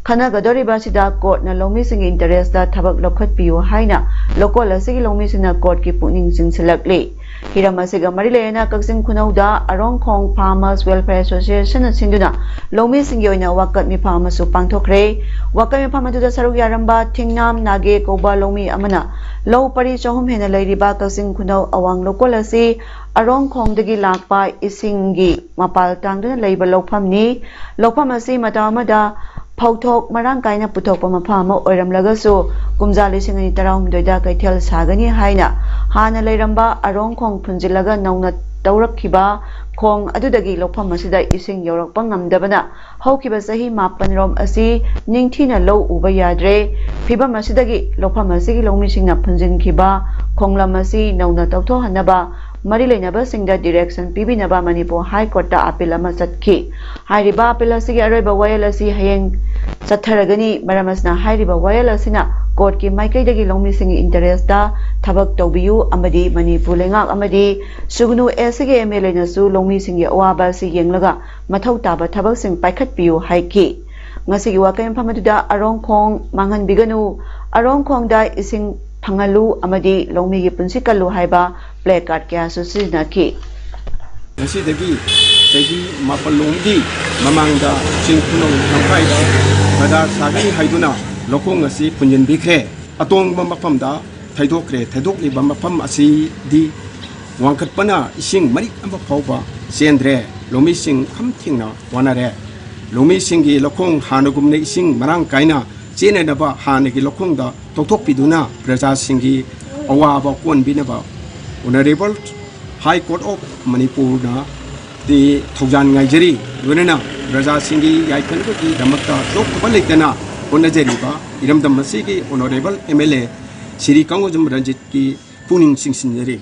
ꯈꯟꯅꯒꯗꯧꯔꯤꯕ ꯑꯁꯤꯗ ꯀꯣꯔꯠꯅ ꯂꯧꯃꯤꯁꯤꯡꯒꯤ ꯏꯟꯇꯔꯦꯁꯇ ꯊꯕꯛ ꯂꯧꯈꯠꯄꯤꯌꯨ ꯍꯥꯏꯅ ꯂꯧꯀꯣꯜ ꯑꯁꯤꯒꯤ ꯂꯧꯃꯤꯁꯤꯡꯅ ꯀꯣꯔꯠꯀꯤ ꯄꯨꯛꯅꯤꯡ ꯆꯤꯡꯁꯤꯜꯂꯛꯂꯤ꯫ ꯍꯤꯔꯝ ꯑꯁꯤꯒ ꯃꯔꯤ ꯂꯩꯅꯅ ꯀꯛꯆꯤꯡ ꯈꯨꯅꯧꯗ ꯑꯔꯣꯡ ꯈꯣꯡ Farmers Welfare Association ꯅ ꯁꯤꯟꯗꯨꯅ ꯂꯧꯃꯤꯁꯤꯡꯒꯤ ꯑꯣꯏꯅ ꯋꯥꯀꯠ ꯃꯤꯐꯝ ꯑꯃꯁꯨ ꯄꯥꯡꯊꯣꯛꯈ꯭ꯔꯦ꯫ ꯋꯥꯀꯠ ꯃꯤꯐꯝ ꯑꯗꯨꯗ ꯁꯔꯨꯛ ꯌꯥꯔꯝꯕ ꯊꯤꯡꯅꯥꯝ ꯅꯥꯒꯦ ꯀꯧꯕ ꯂꯧꯃꯤ ꯑꯃꯅ ꯂꯧ ꯄꯔꯤ ꯆꯍꯨꯝ ꯍꯦꯟꯅ ꯂꯩꯔꯤꯕ ꯀꯛꯆꯤꯡ ꯈꯨꯅꯧ ꯑꯋꯥꯡ ꯂꯧꯀꯣꯜ ꯑꯁꯤ ꯑꯔꯣꯡ ꯈꯣꯡꯗꯒꯤ ꯂꯥꯛꯄ ꯏꯁꯤꯡꯒꯤ ꯃꯄꯥꯜ ꯇꯥꯡꯗꯨꯅ ꯂꯩꯕ ꯂꯧꯐꯝꯅꯤ꯫ ꯂꯧꯐꯝ ꯑꯁꯤ ꯃꯇꯝ ꯑꯃꯗ ꯐꯧꯊꯣꯛ ꯃꯔꯥꯡ ꯀꯥꯏꯅ ꯄꯨꯊꯣꯛꯄ ꯃꯐꯝ ꯑꯃ ꯑꯣꯏꯔꯝꯂꯒꯁꯨ, ꯀꯨꯝꯖꯥ ꯂꯤꯁꯤꯡ ꯑꯅꯤ ꯇꯔꯥꯍꯨꯝꯗꯣꯏꯗ ꯀꯩꯊꯦꯜ ꯁꯥꯒꯅꯤ ꯍꯥꯏꯅ ꯍꯥꯟꯅ ꯂꯩꯔꯝꯕ ꯑꯔꯣꯡ ꯈꯣꯡ ꯐꯨꯟꯖꯤꯜꯂꯒ ꯅꯧꯅ ꯇꯧꯔꯛꯈꯤꯕ ꯈꯣꯡ ꯑꯗꯨꯗꯒꯤ ꯂꯧꯐꯝ ꯑꯁꯤꯗ ꯏꯁꯤꯡ ꯌꯧꯔꯛꯄ ꯉꯝꯗꯕꯅ ꯍꯧꯈꯤꯕ ꯆꯍꯤ ꯃꯥꯄꯟ ꯔꯣꯝ ꯑꯁꯤ ꯅꯤꯡꯊꯤꯅ ꯂꯧ ꯎꯕ ꯌꯥꯗ꯭ꯔꯦ꯫ ꯐꯤꯚꯝ ꯑꯁꯤꯗꯒꯤ ꯂꯧꯐꯝ ꯑꯁꯤꯒꯤ ꯂꯧꯃꯤꯁꯤꯡꯅ ꯐꯨꯟꯖꯤꯟꯈꯤꯕ ꯈꯣꯡꯂꯝ ꯑꯁꯤ ꯅꯧꯅ ꯇꯧꯊꯣꯛꯍꯟꯅꯕ ꯃꯔꯤ ꯂꯩꯅꯕꯁꯤꯡꯗ direction ꯄꯤꯕꯤꯅꯕ ꯃꯅꯤꯄꯨꯔ High Courtꯇ appeal ꯑꯃ ꯆꯠꯈꯤ꯫ ꯍꯥꯏꯔꯤꯕ appeal ꯑꯁꯤꯒꯤ ꯑꯔꯣꯏꯕ ꯋꯥꯌꯦꯜ ꯑꯁꯤ ꯍꯌꯦꯡ ꯆꯠꯊꯔꯒꯅꯤ꯫ ꯃꯔꯝ ꯑꯁꯤꯅ ꯍꯥꯏꯔꯤꯕ ꯋꯥꯌꯦꯜ ꯑꯁꯤꯅ courtꯀꯤ ꯃꯥꯏꯀꯩꯗꯒꯤ ꯂꯧꯃꯤꯁꯤꯡꯒꯤ interestꯇ ꯊꯕꯛ ꯇꯧꯕꯤꯌꯨ ꯑꯃꯗꯤ ꯃꯅꯤꯄꯨꯔ ꯂꯩꯉꯥꯛ ꯑꯃꯗꯤ ꯁꯨꯒꯅꯨ ꯑꯦꯁꯤꯒꯤ MLAꯅꯁꯨ ꯂꯧꯃꯤꯁꯤꯡꯒꯤ ꯑꯋꯥꯕ ꯑꯁꯤ ꯌꯦꯡꯂꯒ ꯃꯊꯧ ꯇꯥꯕ ꯊꯕꯛꯁꯤꯡ ꯄꯥꯏꯈꯠꯄꯤꯌꯨ ꯍꯥꯏꯈꯤ꯫ ꯉꯁꯤꯒꯤ ꯋꯥꯀꯩ ꯃꯐꯝ ꯑꯗꯨꯗ ꯑꯔꯣꯡꯈꯣꯡ ꯃꯥꯡꯍꯟꯕꯤꯒꯅꯨ, ꯑꯔꯣꯡꯈꯣꯡꯗ ꯏꯁꯤꯡ ꯐꯪꯍꯜꯂꯨ ꯑꯃꯗꯤ ꯂꯧꯃꯤꯒꯤ ꯄꯨꯟꯁꯤ ꯀꯜꯂꯨ ꯍꯥꯏꯕ placard ꯀꯌꯥꯁꯨ ꯁꯤꯖꯤꯟꯅꯈꯤ꯫ ꯉꯁꯤꯗꯒꯤ ꯆꯍꯤ ꯃꯥꯄꯜ ꯂꯣꯝꯒꯤ ꯃꯃꯥꯡꯗ ꯆꯤꯡ ꯈꯨꯅꯧ ꯂꯝꯈꯥꯏꯗ ꯕꯖꯥꯔ ꯁꯥꯒꯅꯤ ꯍꯥꯏꯗꯨꯅ ꯂꯧꯈꯣꯡ ꯑꯁꯤ ꯐꯨꯟꯖꯤꯟꯕꯤꯈ꯭ꯔꯦ꯫ ꯑꯇꯣꯡꯕ ꯃꯐꯝꯗ ꯊꯩꯗꯣꯛꯈ꯭ꯔꯦ꯫ ꯊꯩꯗꯣꯛꯂꯤꯕ ꯃꯐꯝ ꯑꯁꯤꯗꯤ ꯋꯥꯡꯈꯠꯄꯅ ꯏꯁꯤꯡ ꯃꯔꯤꯛ ꯑꯃ ꯐꯥꯎꯕ ꯆꯦꯟꯗ꯭ꯔꯦ꯫ ꯂꯧꯃꯤꯁꯤꯡ ꯈꯝ ꯊꯦꯡꯅ ꯋꯥꯅꯔꯦ꯫ ꯂꯧꯃꯤꯁꯤꯡꯒꯤ ꯂꯧꯈꯣꯡ ꯍꯥꯟꯅꯒꯨꯝꯅ ꯏꯁꯤꯡ ꯃꯔꯥꯡ ꯀꯥꯏꯅ ꯆꯦꯟꯅꯅꯕ ꯍꯥꯟꯅꯒꯤ ꯂꯧꯈꯣꯡꯗ ꯇꯧꯊꯣꯛꯄꯤꯗꯨꯅ ꯄ꯭ꯔꯖꯥꯁꯤꯡꯒꯤ ꯑꯋꯥꯕ ꯀꯣꯟꯕꯤꯅꯕ Honourable High Court of ꯃꯅꯤꯄꯨꯔꯅ ꯗꯤ ꯊꯧꯖꯥꯟ ꯉꯥꯏꯖꯔꯤ꯫ ꯂꯣꯏꯅꯅ ꯄ꯭ꯔꯖꯥꯁꯤꯡꯒꯤ ꯌꯥꯏꯐꯅꯕꯒꯤꯗꯃꯛꯇ ꯆꯣꯛꯊꯕ ꯂꯩꯇꯅ ꯍꯣꯠꯅꯖꯔꯤꯕ ꯏꯔꯝꯗꯝ ꯑꯁꯤꯒꯤ Honourable MLA ꯁ꯭ꯔꯤ ꯀꯪꯒꯨꯖꯝ ꯔꯟꯖꯤꯠꯀꯤ ꯄꯨꯛꯅꯤꯡ ꯆꯤꯡꯁꯤꯟꯖꯔꯤ꯫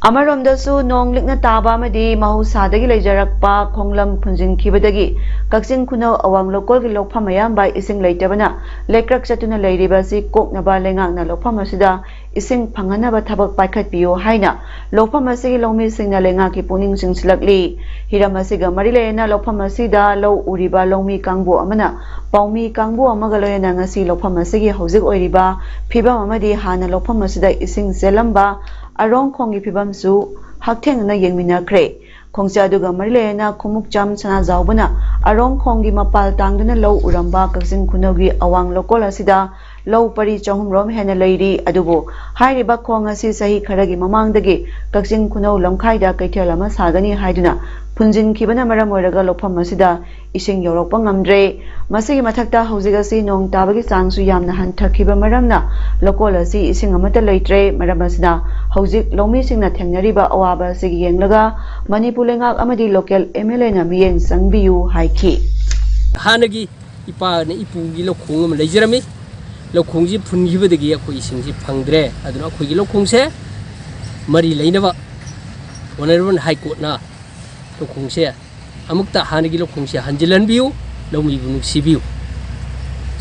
ꯑꯃꯔꯣꯝꯗꯁꯨ ꯅꯣꯡ ꯂꯤꯛꯅ ꯇꯥꯕ ꯑꯃꯗꯤ ꯃꯍꯧꯁꯥꯗꯒꯤ ꯂꯩꯖꯔꯛꯄ ꯈꯣꯡꯂꯝ ꯐꯨꯟꯖꯤꯟꯈꯤꯕꯗꯒꯤ ꯀꯛꯆꯤꯡ ꯈꯨꯅꯧ ꯑꯋꯥꯡ ꯂꯧꯀꯣꯜꯒꯤ ꯂꯧꯐꯝ ꯑꯌꯥꯝꯕ ꯏꯁꯤꯡ ꯂꯩꯇꯕꯅ ꯂꯩꯀ꯭ꯔꯛ ꯆꯠꯇꯨꯅ ꯂꯩꯔꯤꯕ ꯑꯁꯤ ꯀꯣꯛꯅꯕ ꯂꯩꯉꯥꯛꯅ ꯂꯧꯐꯝ ꯑꯁꯤꯗ ꯏꯁꯤꯡ ꯐꯪꯍꯟꯅꯕ ꯊꯕꯛ ꯄꯥꯏꯈꯠꯄꯤꯌꯨ ꯍꯥꯏꯅ ꯂꯧꯐꯝ ꯑꯁꯤꯒꯤ ꯂꯧꯃꯤꯁꯤꯡꯅ ꯂꯩꯉꯥꯛꯀꯤ ꯄꯨꯛꯅꯤꯡ ꯆꯤꯡꯁꯤꯜꯂꯛꯂꯤ꯫ ꯍꯤꯔꯝ ꯑꯁꯤꯒ ꯃꯔꯤ ꯂꯩꯅꯅ ꯂꯧꯐꯝ ꯑꯁꯤꯗ ꯂꯧ ꯎꯔꯤꯕ ꯂꯧꯃꯤ ꯀꯥꯡꯕꯨ ꯑꯃꯅ ꯄꯥꯎꯃꯤ ꯀꯥꯡꯕꯨ ꯑꯃꯒ ꯂꯣꯏꯅꯅ ꯉꯁꯤ ꯂꯧꯐꯝ ꯑꯁꯤꯒꯤ ꯍꯧꯖꯤꯛ ꯑꯣꯏꯔꯤꯕ ꯐꯤꯕꯝ ꯑꯃꯗꯤ ꯍꯥꯟꯅ ꯂꯧꯐꯝ ꯑꯁꯤꯗ ꯏꯁꯤꯡ ꯆꯦꯜꯂꯝꯕ ꯑꯔꯣꯡ ꯈꯣꯡꯒꯤ ꯐꯤꯕꯝꯁꯨ ꯍꯛꯊꯦꯡꯅꯅ ꯌꯦꯡꯃꯤꯟꯅꯈ꯭ꯔꯦ꯫ ꯈꯣꯡꯆꯠ ꯑꯗꯨꯒ ꯃꯔꯤ ꯂꯩꯅꯅ ꯈꯨꯃꯨꯛꯆꯝ ꯁꯅꯥꯖꯥꯎꯕꯅ ꯑꯔꯣꯡ ꯈꯣꯡꯒꯤ ꯃꯄꯥꯜ ꯇꯥꯡꯗꯨꯅ ꯂꯧ ꯎꯔꯝꯕ ꯀꯛꯆꯤꯡ ꯈꯨꯅꯧꯒꯤ ꯑꯋꯥꯡ ꯂꯧꯀꯣꯜ ꯑꯁꯤꯗ ꯂꯧ ꯄꯔꯤ ꯆꯍꯨꯝꯔꯣꯝ ꯍꯦꯟꯅ ꯂꯩꯔꯤ꯫ ꯑꯗꯨꯕꯨ ꯍꯥꯏꯔꯤꯕ ꯈꯣꯡ ꯑꯁꯤ ꯆꯍꯤ ꯈꯔꯒꯤ ꯃꯃꯥꯡꯗꯒꯤ ꯀꯛꯆꯤꯡ ꯈꯨꯅꯧ ꯂꯝꯈꯥꯏꯗ ꯀꯩꯊꯦꯜ ꯑꯃ ꯁꯥꯒꯅꯤ ꯍꯥꯏꯗꯨꯅ ꯐꯨꯟꯖꯤꯟꯈꯤꯕꯅ ꯃꯔꯝ ꯑꯣꯏꯔꯒ ꯂꯧꯐꯝ ꯑꯁꯤꯗ ꯏꯁꯤꯡ ꯌꯧꯔꯛꯄ ꯉꯝꯗ꯭ꯔꯦ꯫ ꯃꯁꯤꯒꯤ ꯃꯊꯛꯇ ꯍꯧꯖꯤꯛ ꯑꯁꯤ ꯅꯣꯡ ꯇꯥꯕꯒꯤ ꯆꯥꯡꯁꯨ ꯌꯥꯝꯅ ꯍꯟꯊꯈꯤꯕ ꯃꯔꯝꯅ ꯂꯧꯀꯣꯜ ꯑꯁꯤ ꯏꯁꯤꯡ ꯑꯃꯠꯇ ꯂꯩꯇ꯭ꯔꯦ꯫ ꯃꯔꯝ ꯑꯁꯤꯅ ꯍꯧꯖꯤꯛ ꯂꯧꯃꯤꯁꯤꯡꯅ ꯊꯦꯡꯅꯔꯤꯕ ꯑꯋꯥꯕ ꯑꯁꯤꯒꯤ ꯌꯦꯡꯂꯒ ꯃꯅꯤꯄꯨꯔ ꯂꯩꯉꯥꯛ ꯑꯃꯗꯤ ꯂꯣꯀꯦꯜ ꯑꯦꯝ ꯑꯦꯜ ꯑꯦꯅ ꯃꯤꯠꯌꯦꯡ ꯆꯪꯕꯤꯌꯨ ꯍꯥꯏꯈꯤ꯫ ꯍꯥꯟꯅꯒꯤ ꯏꯄꯥꯅ ꯏꯄꯨꯒꯤ ꯂꯧꯈꯣꯡ ꯑꯃ ꯂꯩꯖꯔꯝꯃꯤ꯫ ꯂꯧꯈꯣꯡꯁꯤ ꯐꯨꯟꯈꯤꯕꯗꯒꯤ ꯑꯩꯈꯣꯏ ꯏꯁꯤꯡꯁꯤ ꯐꯪꯗ꯭ꯔꯦ꯫ ꯑꯗꯨꯅ ꯑꯩꯈꯣꯏꯒꯤ ꯂꯧꯈꯣꯡꯁꯦ ꯃꯔꯤ ꯂꯩꯅꯕ ꯑꯣꯅꯔꯦꯕꯜ ꯍꯥꯏ ꯀꯣꯔꯠꯅ ꯂꯧꯈꯣꯡꯁꯦ ꯑꯃꯨꯛꯇ ꯍꯥꯟꯅꯒꯤ ꯂꯧꯈꯣꯡꯁꯦ ꯍꯟꯖꯤꯜꯍꯟꯕꯤꯌꯨ, ꯂꯧꯃꯤꯕꯨ ꯅꯨꯡꯁꯤꯕꯤꯌꯨ꯫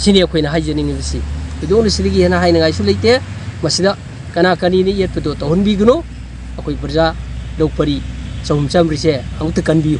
ꯁꯤꯅꯤ ꯑꯩꯈꯣꯏꯅ ꯍꯥꯏꯖꯅꯤꯡꯉꯤꯕꯁꯤ꯫ ꯊꯣꯏꯗꯣꯛꯅ ꯁꯤꯗꯒꯤ ꯍꯦꯟꯅ ꯍꯥꯏꯅꯤꯡꯉꯥꯏꯁꯨ ꯂꯩꯇꯦ꯫ ꯃꯁꯤꯗ ꯀꯅꯥ ꯀꯅꯤꯅ ꯌꯦꯠꯄꯗꯣ ꯇꯧꯍꯟꯕꯤꯒꯅꯨ꯫ ꯑꯩꯈꯣꯏ ꯄ꯭ꯔꯖꯥ ꯂꯧ ꯄꯔꯤ ꯆꯍꯨꯝ ꯆꯥꯝꯃꯔꯤꯁꯦ ꯑꯃꯨꯛꯇ ꯀꯟꯕꯤꯌꯨ꯫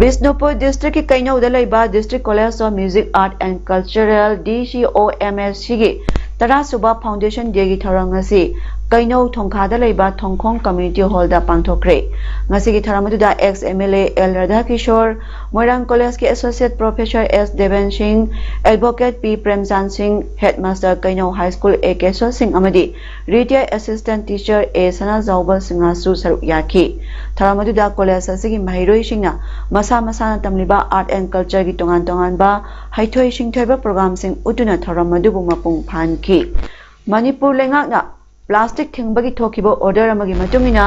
ꯕꯤꯁꯅꯨꯄꯨꯔ ꯗꯤꯁꯇ꯭ꯔꯤꯛꯀꯤ ꯀꯩꯅꯧꯗ ꯂꯩꯕ District College of Music, Art and Cultural, D C O M S Cꯒꯤ ꯇꯔꯥꯁꯨꯕ Foundation Dayꯒꯤ ꯊꯧꯔꯝ ꯉꯁꯤ ꯀꯩꯅꯧ ꯊꯣꯡꯈꯥꯗ ꯂꯩꯕ ꯊꯣꯡꯈꯣꯡ Community Hallꯗ ꯄꯥꯡꯊꯣꯛꯈ꯭ꯔꯦ꯫ ꯉꯁꯤꯒꯤ ꯊꯧꯔꯝ ꯑꯗꯨꯗ ex M L A L ꯔꯥꯙꯥꯀꯤꯁꯣꯔ, ꯃꯣꯏꯔꯥꯡ ꯀꯣꯂꯦꯖꯀꯤ Associate Professor S ꯗꯦꯕꯦꯟ ꯁꯤꯡ, Advocate ꯄꯤ ꯄ꯭ꯔꯦꯝꯆꯥꯟ ꯁꯤꯡ, Headmaster ꯀꯩꯅꯧ High School A ꯀꯦꯁꯣ ꯁꯤꯡ ꯑꯃꯗꯤ Retired Assistant Teacher A ꯁꯅꯥꯖꯥꯎꯕ ꯁꯤꯡꯍꯁꯨ ꯁꯔꯨꯛ ꯌꯥꯈꯤ꯫ ꯊꯧꯔꯝ ꯑꯗꯨꯗ ꯀꯣꯂꯦꯖ ꯑꯁꯤꯒꯤ ꯃꯍꯩꯔꯣꯏꯁꯤꯡꯅ ꯃꯁꯥ ꯃꯁꯥꯅ ꯇꯝꯂꯤꯕ Art and Cultureꯒꯤ ꯇꯣꯉꯥꯟ ꯇꯣꯉꯥꯟꯕ ꯍꯩꯊꯣꯏ ꯁꯤꯡꯊꯣꯏꯕ ꯄ꯭ꯔꯣꯒ꯭ꯔꯥꯝꯁꯤꯡ ꯎꯠꯇꯨꯅ ꯊꯧꯔꯝ ꯑꯗꯨꯕꯨ ꯃꯄꯨꯡ ꯐꯥꯍꯟꯈꯤ꯫ ꯃꯅꯤꯄꯨꯔ ꯂꯩꯉꯥꯛꯅ plastic ꯊꯤꯡꯕꯒꯤ ꯊꯣꯛꯈꯤꯕ order ꯑꯃꯒꯤ ꯃꯇꯨꯡ ꯏꯟꯅ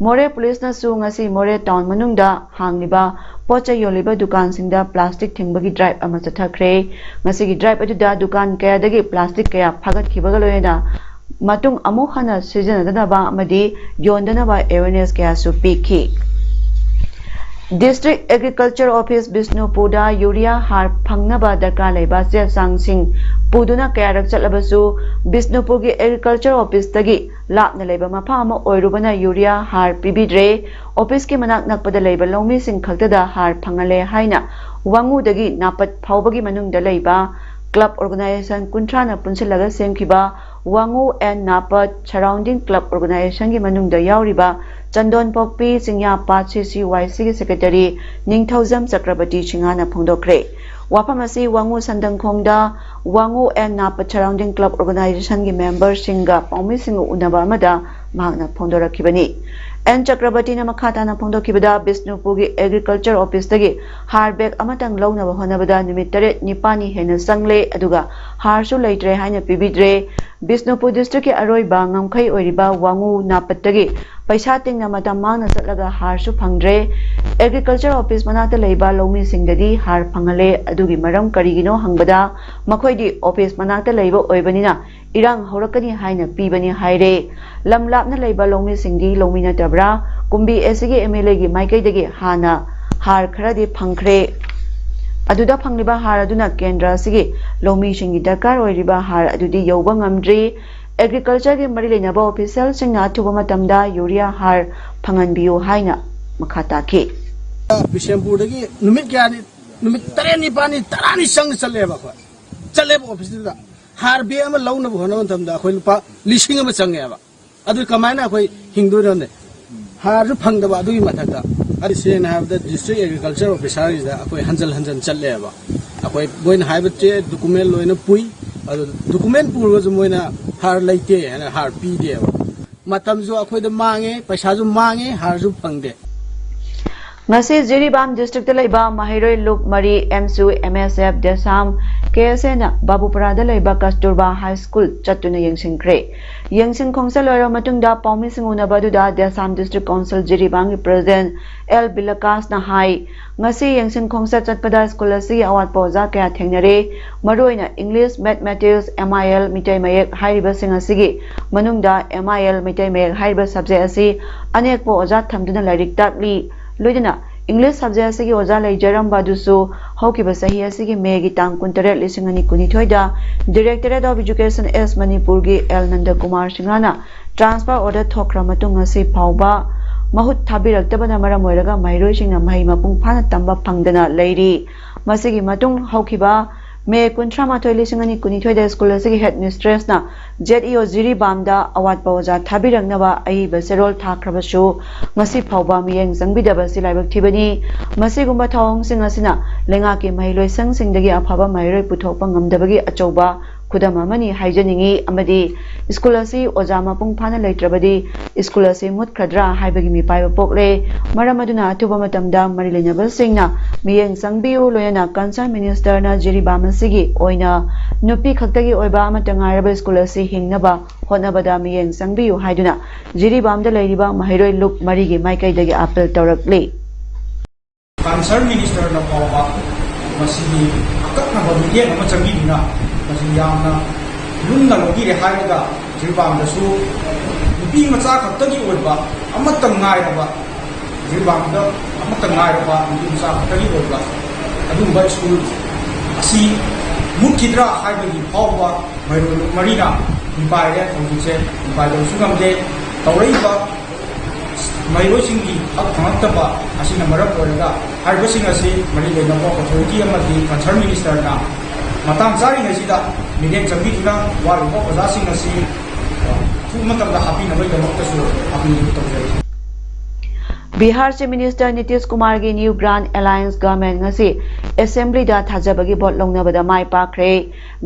ꯃꯣꯔꯦ ꯄꯨꯂꯤꯁꯅꯁꯨ ꯉꯁꯤ ꯃꯣꯔꯦ town ꯃꯅꯨꯡꯗ ꯍꯥꯡꯂꯤꯕ ꯄꯣꯠ ꯆꯩ ꯌꯣꯜꯂꯤꯕ ꯗꯨꯀꯥꯟꯁꯤꯡꯗ plastic ꯊꯤꯡꯕꯒꯤ drive ꯑꯃ ꯆꯠꯊꯈ꯭ꯔꯦ꯫ ꯉꯁꯤꯒꯤ drive ꯑꯗꯨꯗ ꯗꯨꯀꯥꯟ ꯀꯌꯥꯗꯒꯤ plastic ꯀꯌꯥ ꯐꯥꯒꯠꯈꯤꯕꯒ ꯂꯣꯏꯅꯅ ꯃꯇꯨꯡ ꯑꯃꯨꯛ ꯍꯟꯅ ꯁꯤꯖꯤꯟꯅꯗꯅꯕ ꯑꯃꯗꯤ ꯌꯣꯟꯗꯅꯕ awareness ꯀꯌꯥꯁꯨ ꯄꯤꯈꯤ꯫ District Agriculture Office ꯕꯤꯁꯅꯨꯄꯨꯔꯗ ꯌꯨꯔꯤꯌꯥ ꯍꯥꯔ ꯐꯪꯅꯕ ꯗꯔꯀꯥꯔ ꯂꯩꯕ ꯆꯦ ꯆꯥꯡꯁꯤꯡ ꯄꯨꯗꯨꯅ ꯀꯌꯥꯔꯛ ꯆꯠꯂꯕꯁꯨ ꯕꯤꯁꯅꯨꯄꯨꯔꯒꯤ Agriculture Officeꯇꯒꯤ ꯂꯥꯞꯅ ꯂꯩꯕ ꯃꯐꯝ ꯑꯃ ꯑꯣꯏꯔꯨꯕꯅ ꯌꯨꯔꯤꯌꯥ ꯍꯥꯔ ꯄꯤꯕꯤꯗ꯭ꯔꯦ꯫ Officeꯀꯤ ꯃꯅꯥꯛ ꯅꯛꯄꯗ ꯂꯩꯕ ꯂꯧꯃꯤꯁꯤꯡ ꯈꯛꯇꯗ ꯍꯥꯔ ꯐꯪꯍꯜꯂꯦ ꯍꯥꯏꯅ ꯋꯥꯉꯨꯗꯒꯤ ꯅꯥꯄꯠ ꯐꯥꯎꯕꯒꯤ ꯃꯅꯨꯡꯗ ꯂꯩꯕ club organisation ꯀꯨꯟꯊ꯭ꯔꯥꯅ ꯄꯨꯟꯁꯤꯜꯂꯒ ꯁꯦꯝꯈꯤꯕ ꯋꯥꯉꯨ and ꯅꯥꯄꯠ surrounding club organisationꯒꯤ ꯃꯅꯨꯡꯗ ꯌꯥꯎꯔꯤꯕ ꯆꯟꯗꯣꯟꯄꯣꯛꯄꯤ ꯆꯤꯡꯌꯥ ꯄꯥꯠ C C Y C ꯒꯤ secretary ꯅꯤꯡꯊꯧꯖꯝ ꯆꯀ꯭ꯔꯕꯇꯤ ꯁꯤꯡꯍꯅ ꯐꯣꯡꯗꯣꯛꯈ꯭ꯔꯦ꯫ ꯋꯥꯐꯝ ꯑꯁꯤ ꯋꯥꯉꯨ ꯁꯟꯗꯪꯈꯣꯡꯗ ꯋꯥꯉꯨ and ꯅꯥꯄꯠ surrounding club organization ꯒꯤ member ꯁꯤꯡꯒ ꯄꯥꯎꯃꯤꯁꯤꯡꯒ ꯎꯅꯕ ꯑꯃꯗ ꯃꯍꯥꯛꯅ ꯐꯣꯡꯗꯣꯔꯛꯈꯤꯕꯅꯤ꯫ ꯑꯦꯟ ꯆꯀ꯭ꯔꯕꯇꯤꯅ ꯃꯈꯥ ꯇꯥꯅ ꯐꯣꯡꯗꯣꯛꯈꯤꯕꯗ, ꯕꯤꯁꯅꯨꯄꯨꯔꯒꯤ agriculture office ꯇꯒꯤ ꯍꯥꯔ bag ꯑꯃꯇꯪ ꯂꯧꯅꯕ ꯍꯣꯠꯅꯕꯗ ꯅꯨꯃꯤꯠ ꯇꯔꯦꯠ ꯅꯤꯄꯥꯜꯅꯤ ꯍꯦꯟꯅ ꯆꯪꯂꯦ, ꯑꯗꯨꯒ ꯍꯥꯔꯁꯨ ꯂꯩꯇ꯭ꯔꯦ ꯍꯥꯏꯅ ꯄꯤꯕꯤꯗ꯭ꯔꯦ꯫ ꯕꯤꯁꯅꯨꯄꯨꯔ district ꯀꯤ ꯑꯔꯣꯏꯕ ꯉꯝꯈꯩ ꯑꯣꯏꯔꯤꯕ ꯋꯥꯉꯨ ꯅꯥꯄꯠꯇꯒꯤ ꯄꯩꯁꯥ ꯇꯤꯡꯅ ꯃꯇꯝ ꯃꯥꯡꯅ ꯆꯠꯂꯒ ꯍꯥꯔꯁꯨ ꯐꯪꯗ꯭ꯔꯦ꯫ Agriculture office ꯃꯅꯥꯛꯇ ꯂꯩꯕ ꯂꯧꯃꯤꯁꯤꯡꯗꯗꯤ ꯍꯥꯔ ꯐꯪꯍꯜꯂꯦ꯫ ꯑꯗꯨꯒꯤ ꯃꯔꯝ ꯀꯔꯤꯒꯤꯅꯣ ꯍꯪꯕꯗ, ꯃꯈꯣꯏꯗꯤ office ꯃꯅꯥꯛꯇ ꯂꯩꯕ ꯑꯣꯏꯕꯅꯤꯅ ꯏꯔꯥꯡ ꯍꯧꯔꯛꯀꯅꯤ ꯍꯥꯏꯅ ꯄꯤꯕꯅꯤ ꯍꯥꯏꯔꯦ꯫ ꯂꯝ ꯂꯥꯞꯅ ꯂꯩꯕ ꯂꯧꯃꯤꯁꯤꯡꯗꯤ ꯂꯧꯃꯤ ꯅꯠꯇꯕ꯭ꯔꯥ? ꯀꯨꯝꯕꯤ ꯑꯦꯁꯤꯒꯤ MLA ꯒꯤ ꯃꯥꯏꯀꯩꯗꯒꯤ ꯍꯥꯟꯅ ꯍꯥꯔ ꯈꯔꯗꯤ ꯐꯪꯈ꯭ꯔꯦ꯫ ꯑꯗꯨꯗ ꯐꯪꯂꯤꯕ ꯍꯥꯔ ꯑꯗꯨꯅ ꯀꯦꯟꯗ꯭ꯔ ꯑꯁꯤꯒꯤ ꯂꯧꯃꯤꯁꯤꯡꯒꯤ ꯗꯔꯀꯥꯔ ꯑꯣꯏꯔꯤꯕ ꯍꯥꯔ ꯑꯗꯨꯗꯤ ꯌꯧꯕ ꯉꯝꯗ꯭ꯔꯤ꯫ Agriculture ꯒꯤ ꯃꯔꯤ ꯂꯩꯅꯕ official ꯁꯤꯡꯅ ꯑꯊꯨꯕ ꯃꯇꯝꯗ urea ꯍꯥꯔ ꯐꯪꯍꯟꯕꯤꯌꯨ ꯍꯥꯏꯅ ꯃꯈꯥ ꯇꯥꯈꯤ꯫ ꯕꯤꯁꯦꯝꯄꯨꯔꯗꯒꯤ ꯅꯨꯃꯤꯠ ꯀꯌꯥꯅꯤ, ꯅꯨꯃꯤꯠ ꯇꯔꯦꯠ ꯅꯤꯄꯥꯜꯅꯤ, ꯇꯔꯥꯅꯤ ꯆꯪꯅ ꯆꯠꯂꯦꯕ ꯑꯩꯈꯣꯏ꯫ ꯆꯠꯂꯦꯕ office ꯇꯨꯗ꯫ ꯍꯥꯔ bag ꯑꯃ ꯂꯧꯅꯕ ꯍꯣꯠꯅꯕ ꯃꯇꯝꯗ ꯑꯩꯈꯣꯏ ꯂꯨꯄꯥ ꯂꯤꯁꯤꯡ ꯑꯃ ꯆꯪꯉꯦꯕ꯫ ꯑꯗꯨ ꯀꯃꯥꯏꯅ ꯑꯩꯈꯣꯏ ꯍꯤꯡꯗꯣꯏꯅꯣꯅꯦ? ꯍꯥꯔꯁꯨ ꯐꯪꯗꯕ, ꯑꯗꯨꯒꯤ ꯃꯊꯛꯇ꯫ ꯑꯗꯨ ꯁꯦꯡꯅ ꯍꯥꯏꯔꯕꯗ district agriculture officer ꯒꯤꯗ ꯑꯩꯈꯣꯏ ꯍꯟꯖꯜ ꯍꯟꯖꯜ ꯆꯠꯂꯦꯕ꯫ ꯑꯩꯈꯣꯏ ꯃꯣꯏꯅ ꯍꯥꯏꯕ ꯆꯦ document ꯂꯣꯏꯅ ꯄꯨꯏ꯫ ꯑꯗꯨ document ꯄꯨꯔꯒꯁꯨ ꯃꯣꯏꯅ ꯍꯥꯔ ꯂꯩꯇꯦ ꯍꯥꯏꯅ ꯍꯥꯔ ꯄꯤꯗꯦꯕ꯫ ꯃꯇꯝꯁꯨ ꯑꯩꯈꯣꯏꯗ ꯃꯥꯡꯉꯦ, ꯄꯩꯁꯥꯁꯨ ꯃꯥꯡꯉꯦ, ꯍꯥꯔꯁꯨ ꯐꯪꯗꯦ꯫ ꯉꯁꯤ ꯖꯤꯔꯤꯕꯥꯝ district ꯇ ꯂꯩꯕ ꯃꯍꯩꯔꯣꯏ ꯂꯨꯞ ꯃꯔꯤ ꯑꯦꯝꯁꯨ, MSF, ꯗꯦꯁꯥꯝ, KSA ꯅ ꯕꯥꯕꯨꯄꯔꯥꯗ ꯂꯩꯕ ꯀꯁꯇꯨꯔꯕꯥ high school ꯆꯠꯇꯨꯅ ꯌꯦꯡꯁꯤꯟꯈ꯭ꯔꯦ꯫ ꯌꯦꯡꯁꯤꯟ ꯈꯣꯡꯆꯠ ꯂꯣꯏꯔꯕ ꯃꯇꯨꯡꯗ ꯄꯥꯎꯃꯤꯁꯤꯡ ꯎꯅꯕ ꯑꯗꯨꯗ ꯗꯦꯁꯥꯝ district council ꯖꯤꯔꯤꯕꯥꯝꯒꯤ president ꯑꯦꯜ ꯕꯤꯂꯀꯥꯁꯅ ꯍꯥꯏ, ꯉꯁꯤ ꯌꯦꯡꯁꯤꯟ ꯈꯣꯡꯆꯠ ꯆꯠꯄꯗ ꯁ꯭ꯀꯨꯜ ꯑꯁꯤꯒꯤ ꯑꯋꯥꯠꯄ ꯑꯣꯖꯥ ꯀꯌꯥ ꯊꯦꯡꯅꯔꯦ꯫ ꯃꯔꯨꯑꯣꯏꯅ English, Mathematics, MIL, ꯃꯤꯇꯩ ꯃꯌꯦꯛ ꯍꯥꯏꯔꯤꯕꯁꯤꯡ ꯑꯁꯤꯒꯤ ꯃꯅꯨꯡꯗ MIL, ꯃꯤꯇꯩ ꯃꯌꯦꯛ ꯍꯥꯏꯔꯤꯕ subject ꯑꯁꯤ ꯑꯅꯦꯛꯄ ꯑꯣꯖꯥ ꯊꯝꯗꯨꯅ ꯂꯥꯏꯔꯤꯛ ꯇꯥꯛꯂꯤ꯫ ꯂꯣꯏꯅꯅ English subject ꯑꯁꯤꯒꯤ ꯑꯣꯖꯥ ꯂꯩꯖꯔꯝꯕ ꯑꯗꯨꯁꯨ ꯍꯧꯈꯤꯕ ꯆꯍꯤ ꯑꯁꯤꯒꯤ ꯃꯦꯒꯤ ꯇꯥꯡ ꯀꯨꯟꯇꯔꯦꯠ, ꯂꯤꯁꯤꯡ ꯑꯅꯤ ꯀꯨꯟꯅꯤꯊꯣꯏꯗ Directorate of Education S ꯃꯅꯤꯄꯨꯔꯒꯤ ꯑꯦꯜ ꯅꯟꯗꯀꯨꯃꯥꯔ ꯁꯤꯡꯍꯅ transfer order ꯊꯣꯛꯈ꯭ꯔ ꯃꯇꯨꯡ ꯉꯁꯤ ꯐꯥꯎꯕ ꯃꯍꯨꯠ ꯊꯥꯕꯤꯔꯛꯇꯕꯅ ꯃꯔꯝ ꯑꯣꯏꯔꯒ ꯃꯍꯩꯔꯣꯏꯁꯤꯡꯅ ꯃꯍꯩ ꯃꯄꯨꯡ ꯐꯥꯅ ꯇꯝꯕ ꯐꯪꯗꯅ ꯂꯩꯔꯤ꯫ ꯃꯁꯤꯒꯤ ꯃꯇꯨꯡ ꯍꯧꯈꯤꯕ ꯃꯦ ꯀꯨꯟꯊ꯭ꯔꯥ ꯃꯥꯊꯣꯏ, ꯂꯤꯁꯤꯡ ꯑꯅꯤ ꯀꯨꯟꯅꯤꯊꯣꯏꯗ ꯁ꯭ꯀꯨꯜ ꯑꯁꯤꯒꯤ ꯍꯦꯗ ꯃꯤꯁꯇ꯭ꯔꯦꯁꯅ ꯖꯦꯠ ꯏ ꯑꯣ ꯖꯤꯔꯤꯕꯥꯝꯗ ꯑꯋꯥꯠꯄ ꯑꯣꯖꯥ ꯊꯥꯕꯤꯔꯛꯅꯕ ꯑꯏꯕ ꯆꯦꯔꯣꯜ ꯊꯥꯈ꯭ꯔꯕꯁꯨ, ꯉꯁꯤ ꯐꯥꯎꯕ ꯃꯤꯠꯌꯦꯡ ꯆꯪꯕꯤꯗꯕ ꯑꯁꯤ ꯂꯥꯏꯕꯛ ꯊꯤꯕꯅꯤ꯫ ꯃꯁꯤꯒꯨꯝꯕ ꯊꯧꯑꯣꯡꯁꯤꯡ ꯑꯁꯤꯅ ꯂꯩꯉꯥꯛꯀꯤ ꯃꯍꯩꯂꯣꯏꯁꯪꯁꯤꯡꯗꯒꯤ ꯑꯐꯕ ꯃꯍꯩꯔꯣꯏ ꯄꯨꯊꯣꯛꯄ ꯉꯝꯗꯕꯒꯤ ꯑꯆꯧꯕ ꯈꯨꯗꯝ ꯑꯃꯅꯤ ꯍꯥꯏꯖꯅꯤꯡꯏ, ꯑꯃꯗꯤ ꯁ꯭ꯀꯨꯜ ꯑꯁꯤ ꯑꯣꯖꯥ ꯃꯄꯨꯡ ꯐꯥꯅ ꯂꯩꯇ꯭ꯔꯕꯗꯤ ꯁ꯭ꯀꯨꯜ ꯑꯁꯤ ꯃꯨꯠꯈ꯭ꯔꯗ꯭ꯔꯥ ꯍꯥꯏꯕꯒꯤ ꯃꯤꯄꯥꯏꯕ ꯄꯣꯛꯂꯦ꯫ ꯃꯔꯝ ꯑꯗꯨꯅ ꯑꯊꯨꯕ ꯃꯇꯝꯗ ꯃꯔꯤ ꯂꯩꯅꯕꯁꯤꯡꯅ ꯃꯤꯠꯌꯦꯡ ꯆꯪꯕꯤꯌꯨ, ꯂꯣꯏꯅꯅ ꯀꯟꯁꯔꯟ ꯃꯤꯅꯤꯁꯇꯔꯅ ꯖꯤꯔꯤꯕꯥꯝ ꯑꯁꯤꯒꯤ ꯑꯣꯏꯅ ꯅꯨꯄꯤ ꯈꯛꯇꯒꯤ ꯑꯣꯏꯕ ꯑꯃꯠꯇ ꯉꯥꯏꯔꯕ ꯁ꯭ꯀꯨꯜ ꯑꯁꯤ ꯍꯤꯡꯅꯕ ꯍꯣꯠꯅꯕꯗ ꯃꯤꯠꯌꯦꯡ ꯆꯪꯕꯤꯌꯨ ꯍꯥꯏꯗꯨꯅ ꯖꯤꯔꯤꯕꯥꯝꯗ ꯂꯩꯔꯤꯕ ꯃꯍꯩꯔꯣꯏ ꯂꯨꯞ ꯃꯔꯤꯒꯤ ꯃꯥꯏꯀꯩꯗꯒꯤ ꯑꯥꯄꯤꯜ ꯇꯧꯔꯛꯂꯤ꯫ ꯀꯟꯁꯔꯟ ꯃꯤꯅꯤꯁꯇꯔꯅ ꯐꯥꯎꯕ ꯃꯁꯤꯒꯤ ꯑꯀꯛꯅꯕ ꯃꯤꯠꯌꯦꯡ ꯑꯃ ꯆꯪꯕꯤꯗꯨꯅ ꯃꯁꯤ ꯌꯥꯝꯅ ꯂꯨꯝꯅ ꯂꯧꯕꯤꯔꯦ ꯍꯥꯏꯔꯒ ꯖꯤꯔꯤꯕꯥꯝꯗꯁꯨ ꯅꯨꯄꯤ ꯃꯆꯥ ꯈꯛꯇꯒꯤ ꯑꯣꯏꯕ ꯑꯃꯠꯇ ꯉꯥꯏꯔꯕ, ꯖꯤꯔꯤꯕꯥꯝꯗ ꯑꯃꯠꯇ ꯉꯥꯏꯔꯕ ꯅꯨꯄꯤ ꯃꯆꯥ ꯈꯛꯇꯒꯤ ꯑꯣꯏꯕ ꯑꯗꯨꯒꯨꯝꯕ ꯁ꯭ꯀꯨꯜ ꯑꯁꯤ ꯃꯨꯠꯈꯤꯗ꯭ꯔꯥ ꯍꯥꯏꯕꯒꯤ ꯐꯥꯎꯕ ꯃꯍꯩꯔꯣꯏ ꯃꯔꯤꯅ ꯃꯤꯄꯥꯏꯔꯦ꯫ ꯍꯧꯖꯤꯛꯁꯦ ꯃꯤꯄꯥꯏꯗꯕꯁꯨ ꯉꯝꯗꯦ꯫ ꯇꯧꯔꯛꯏꯕ ꯃꯍꯩꯔꯣꯏꯁꯤꯡꯒꯤ ꯍꯛ ꯐꯪꯂꯛꯇꯕ ꯑꯁꯤꯅ ꯃꯔꯝ ꯑꯣꯏꯔꯒ ꯍꯥꯏꯔꯤꯕꯁꯤꯡ ꯑꯁꯤ ꯃꯔꯤ ꯂꯩꯅꯕ ꯑꯣꯊꯣꯔꯤꯇꯤ ꯑꯃꯗꯤ ꯀꯟꯁꯔꯟ ꯃꯤꯅꯤꯁꯇꯔꯅ ꯃꯇꯥꯡ ꯆꯥꯔꯤꯉꯩꯁꯤꯗ ꯃꯤꯠꯌꯦꯡ ꯆꯪꯕꯤꯗꯨꯅ ꯋꯥꯔꯤꯕ ꯑꯣꯖꯥꯁꯤꯡ ꯑꯁꯤ ꯑꯊꯨꯕ ꯃꯇꯝꯗ ꯍꯥꯞꯄꯤꯅꯕꯒꯤꯗꯃꯛꯇꯁꯨ ꯑꯄꯤꯜ ꯇꯧꯖꯔꯤ꯫ Bihar chief minister Nitish ꯀꯨꯃꯥꯔꯒꯤ new ꯒ꯭ꯔꯥꯟ ꯑꯦꯂꯥꯌꯟꯁ ꯒꯚꯔꯟꯃꯦꯟꯠ ꯉꯁꯤ ꯑꯦꯁꯦꯝꯕ꯭ꯂꯤꯗ ꯊꯥꯖꯕꯒꯤ ꯚꯣꯠ ꯂꯧꯅꯕꯗ ꯃꯥꯏ ꯄꯥꯛꯈ꯭ꯔꯦ꯫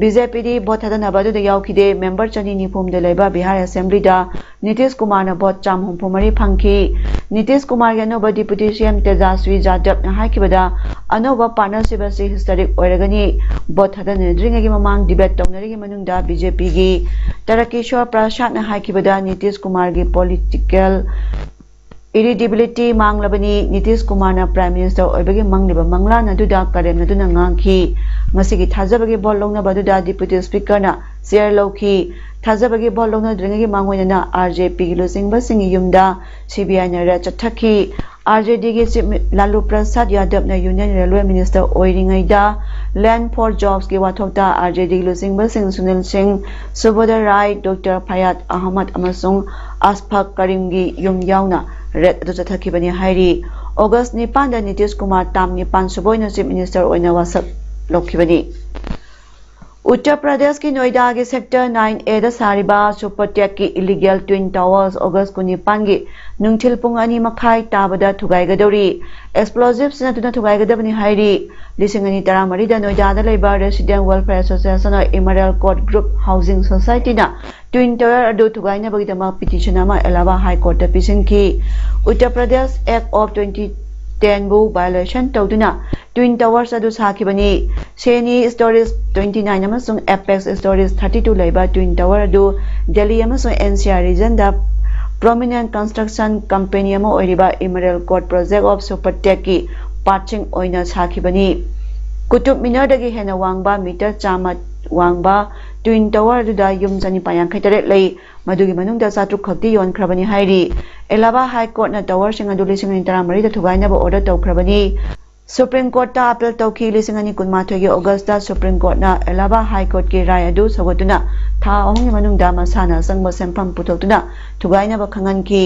ꯕꯤꯖꯦꯄꯤꯗꯤ ꯚꯣꯠ ꯊꯥꯗꯅꯕ ꯑꯗꯨꯗ ꯌꯥꯎꯈꯤꯗꯦ꯫ ꯃꯦꯝꯕꯔ ꯆꯅꯤ ꯅꯤꯐꯨ ꯍꯨꯝꯗꯣꯏ ꯂꯩꯕ ꯕꯤꯍꯥꯔ ꯑꯦꯁꯦꯝꯕ꯭ꯂꯤꯗ ꯅꯤꯇꯤꯁ ꯀꯨꯃꯥꯔꯅ ꯚꯣꯠ ꯆꯥꯝ ꯍꯨꯝꯐꯨ ꯃꯔꯤ ꯐꯪꯈꯤ꯫ ꯅꯤꯇꯤꯁ ꯀꯨꯃꯥꯔꯒꯤ ꯑꯅꯧꯕ ꯗꯤꯄꯨꯇꯤ ꯁꯤ ꯑꯦꯝ ꯇꯦꯖꯥꯁ꯭ꯋꯤ ꯌꯥꯗꯕꯅ ꯍꯥꯏꯈꯤꯕꯗ, ꯑꯅꯧꯕ ꯄꯥꯔꯠꯅꯔꯁꯤꯞ ꯑꯁꯤ ꯍꯤꯁꯇꯣꯔꯤꯛ ꯑꯣꯏꯔꯒꯅꯤ꯫ ꯚꯣꯠ ꯊꯥꯗꯅꯗ꯭ꯔꯤꯉꯩꯒꯤ ꯃꯃꯥꯡ ꯗꯤꯕꯦꯠ ꯇꯧꯅꯔꯤꯉꯩ ꯃꯅꯨꯡꯗ ꯕꯤꯖꯦꯄꯤꯒꯤ ꯇꯔꯀꯤꯁꯣꯔ ꯄ꯭ꯔꯁꯥꯗꯅ ꯍꯥꯏꯈꯤꯕꯗ, ꯅꯤꯇꯤꯁ ꯀꯨꯃꯥꯔꯒꯤ ꯄꯣꯂꯤꯇꯤꯀꯦꯜ ꯏꯔꯤꯗꯤꯕꯤꯂꯤꯇꯤ ꯃꯥꯡꯂꯕꯅꯤ꯫ ꯅꯤꯇꯤꯁ ꯀꯨꯃꯥꯔꯅ ꯄ꯭ꯔꯥꯏꯝ ꯃꯤꯅꯤꯁꯇꯔ ꯑꯣꯏꯕꯒꯤ ꯃꯪꯂꯤꯕ ꯃꯪꯂꯥꯟ ꯑꯗꯨꯗ ꯀꯔꯦꯝꯅꯗꯨꯅ ꯉꯥꯡꯈꯤ꯫ ꯉꯁꯤꯒꯤ ꯊꯥꯖꯕꯒꯤ ꯚꯣꯠ ꯂꯧꯅꯕ ꯑꯗꯨꯗ ꯗꯤꯄꯨꯇꯤ ꯁ꯭ꯄꯤꯀꯔꯅ ꯆꯤꯌꯔ ꯂꯧꯈꯤ꯫ ꯊꯥꯖꯕꯒꯤ ꯚꯣꯠ ꯂꯧꯅꯗ꯭ꯔꯤꯉꯩꯒꯤ ꯃꯥꯡꯑꯣꯏꯅꯅ ꯑꯥꯔ ꯖꯦ ꯄꯤꯒꯤ ꯂꯨꯆꯤꯡꯕꯁꯤꯡꯒꯤ ꯌꯨꯝꯗ ꯁꯤ ꯕꯤ ꯑꯥꯏꯅ ꯔꯦꯗ ꯆꯠꯊꯈꯤ꯫ ꯑꯥꯔ ꯖꯦ ꯗꯤꯒꯤ ꯆꯤꯐ ꯃꯤ-, ꯂꯥꯂꯨ ꯄ꯭ꯔꯁꯥꯗ ꯌꯥꯗꯕꯅ ꯌꯨꯅꯤꯌꯟ ꯔꯦꯜꯋꯦ ꯃꯤꯅꯤꯁꯇꯔ ꯑꯣꯏꯔꯤꯉꯩꯗ ꯂꯦꯟꯗ ꯐꯣꯔ ꯖꯣꯕꯁꯀꯤ ꯋꯥꯊꯣꯛꯇ ꯑꯥꯔ ꯖꯦ ꯗꯤꯒꯤ ꯂꯨꯆꯤꯡꯕꯁꯤꯡ ꯁꯨꯅꯤꯜ ꯁꯤꯡ, ꯁꯨꯕꯣꯙ ꯔꯥꯏ, ꯗꯣꯛꯇꯔ ꯐꯌꯥꯗ ꯑꯍꯃꯗ ꯑꯃꯁꯨꯡ ꯑꯁꯐꯥꯛ ꯀꯔꯤꯝꯒꯤ ꯌꯨꯝ ꯌꯥꯎꯅ ꯔꯦꯗ ꯑꯗꯨ ꯆꯠꯊꯈꯤꯕꯅꯤ ꯍꯥꯏꯔꯤ꯫ ꯑꯣꯒꯁ ꯅꯤꯄꯥꯟꯗ ꯅꯤꯇꯤꯁ ꯀꯨꯃꯥꯔ ꯇꯥꯝ ꯅꯤꯄꯥꯟ ꯁꯨꯕ ꯑꯣꯏꯅ ꯆꯤꯐ ꯃꯤꯅꯤꯁꯇꯔ ꯑꯣꯏꯅ ꯋꯥꯁꯛ ꯂꯧꯈꯤꯕꯅꯤ꯫ ꯎꯠꯇꯔ ꯄ꯭ꯔꯗꯦꯁꯀꯤ ꯅꯣꯏꯗꯥꯒꯤ ꯁꯦꯛꯇꯔ ꯅꯥꯏꯟ ꯑꯦꯗ ꯁꯥꯔꯤꯕ ꯁꯨꯄꯔꯇꯦꯛꯀꯤ ꯏꯂꯤꯒꯦꯜ ꯇ꯭ꯋꯤꯟ ꯇꯋꯔꯁ ꯑꯣꯒꯁ ꯀꯨꯟꯅꯤꯄꯥꯟꯒꯤ ꯅꯨꯡꯊꯤꯜ ꯄꯨꯡ ꯑꯅꯤ ꯃꯈꯥꯏ ꯇꯥꯕꯗ ꯊꯨꯒꯥꯏꯒꯗꯧꯔꯤ꯫ ꯑꯦꯛꯁꯄ꯭ꯂꯣꯖꯤꯞ ꯁꯤꯖꯤꯟꯅꯗꯨꯅ ꯊꯨꯒꯥꯏꯒꯗꯕꯅꯤ ꯍꯥꯏꯔꯤ꯫ ꯂꯤꯁꯤꯡ ꯑꯅꯤ ꯇꯔꯥꯃꯔꯤꯗ ꯅꯣꯏꯗꯥꯗ ꯂꯩꯕ Resident Welfare Association of Emerald Court Group Housing Society ꯅ ꯇ꯭ꯋꯤꯟ ꯇꯋꯔ ꯑꯗꯨ ꯊꯨꯒꯥꯏꯅꯕꯒꯤꯗꯃꯛ ꯄꯤꯇꯤꯁꯟ ꯑꯃ ꯑꯦꯂꯥꯍꯕꯥꯗ ꯍꯥꯏ ꯀꯣꯔꯠꯇ ꯄꯤꯁꯤꯟꯈꯤ꯫ Uttar Pradesh act of twenty ꯇꯦꯟꯕꯨ ꯚꯥꯏꯑꯣꯂꯦꯁꯟ ꯇꯧꯗꯨꯅ ꯇ꯭ꯋꯤꯟ ꯇꯋꯔꯁ ꯑꯗꯨ ꯁꯥꯈꯤꯕꯅꯤ꯫ ꯁꯦꯅꯤ ꯁ꯭ꯇꯣꯔꯤꯖ ꯇ꯭ꯋꯦꯟꯇꯤ ꯅꯥꯏꯟ ꯑꯃꯁꯨꯡ ꯑꯦꯄꯦꯛꯁ ꯁ꯭ꯇꯣꯔꯤꯖ ꯊꯥꯔꯇꯤ ꯇꯨ ꯂꯩꯕ ꯇ꯭ꯋꯤꯟ ꯇꯋꯔ ꯑꯗꯨ ꯗꯦꯜꯂꯤ ꯑꯃꯁꯨꯡ ꯑꯦꯟ ꯁꯤ ꯑꯥꯔ ꯔꯤꯖꯟꯗ ꯄ꯭ꯔꯣꯃꯤꯅꯦꯟ ꯀꯟꯁꯇ꯭ꯔꯛꯁꯟ ꯀꯝꯄꯦꯅꯤ ꯑꯃ ꯑꯣꯏꯔꯤꯕ ꯏꯃꯔꯦꯜ ꯀꯣꯔꯠ ꯄ꯭ꯔꯣꯖꯦꯛ ꯑꯣꯐ ꯁꯨꯄꯔꯇꯦꯛꯀꯤ ꯄꯥꯔꯠꯁꯤꯡ ꯑꯣꯏꯅ ꯁꯥꯈꯤꯕꯅꯤ꯫ ꯀꯨꯇꯨꯕ ꯃꯤꯅꯔꯗꯒꯤ ꯍꯦꯟꯅ ꯋꯥꯡꯕ, ꯃꯤꯇꯔ ꯆꯥꯝꯃ ꯋꯥꯡꯕ ꯇ꯭ꯋꯤꯟ ꯇꯋꯔ ꯑꯗꯨꯗ ꯌꯨꯝ ꯆꯅꯤꯄꯥꯟ ꯌꯥꯡꯈꯩ ꯇꯔꯦꯠ ꯂꯩ꯫ ꯃꯗꯨꯒꯤ ꯃꯅꯨꯡꯗ ꯆꯥꯇ꯭ꯔꯨꯛ ꯈꯛꯇꯤ ꯌꯣꯟꯈ꯭ꯔꯕꯅꯤ ꯍꯥꯏꯔꯤ꯫ ꯑꯦꯂꯥꯍꯕꯥꯗ ꯍꯥꯏ ꯀꯣꯔꯠꯅ ꯇꯋꯔꯁꯤꯡ ꯑꯗꯨ ꯂꯤꯁꯤꯡ ꯑꯅꯤ ꯇꯔꯥꯃꯔꯤꯗ ꯊꯨꯒꯥꯏꯅꯕ ꯑꯣꯔꯗꯔ ꯇꯧꯈ꯭ꯔꯕꯅꯤ꯫ ꯁꯨꯄ꯭ꯔꯤꯝ ꯀꯣꯔꯠꯇ ꯑꯥꯄꯤꯜ ꯇꯧꯈꯤ꯫ ꯂꯤꯁꯤꯡ ꯑꯅꯤ ꯀꯨꯟꯃꯥꯊꯣꯏꯒꯤ ꯑꯣꯒꯁꯇ ꯁꯨꯄ꯭ꯔꯤꯝ ꯀꯣꯔꯠꯅ ꯑꯦꯂꯥꯍꯕꯥꯗ ꯍꯥꯏ ꯀꯣꯔꯠꯀꯤ ꯔꯥꯏ ꯑꯗꯨ ꯁꯧꯒꯠꯇꯨꯅ ꯊꯥ ꯑꯍꯨꯝꯒꯤ ꯃꯅꯨꯡꯗ ꯃꯁꯥꯅ ꯑꯆꯪꯕ ꯁꯦꯟꯐꯝ ꯄꯨꯊꯣꯛꯇꯨꯅ ꯊꯨꯒꯥꯏꯅꯕ ꯈꯪꯍꯟꯈꯤ꯫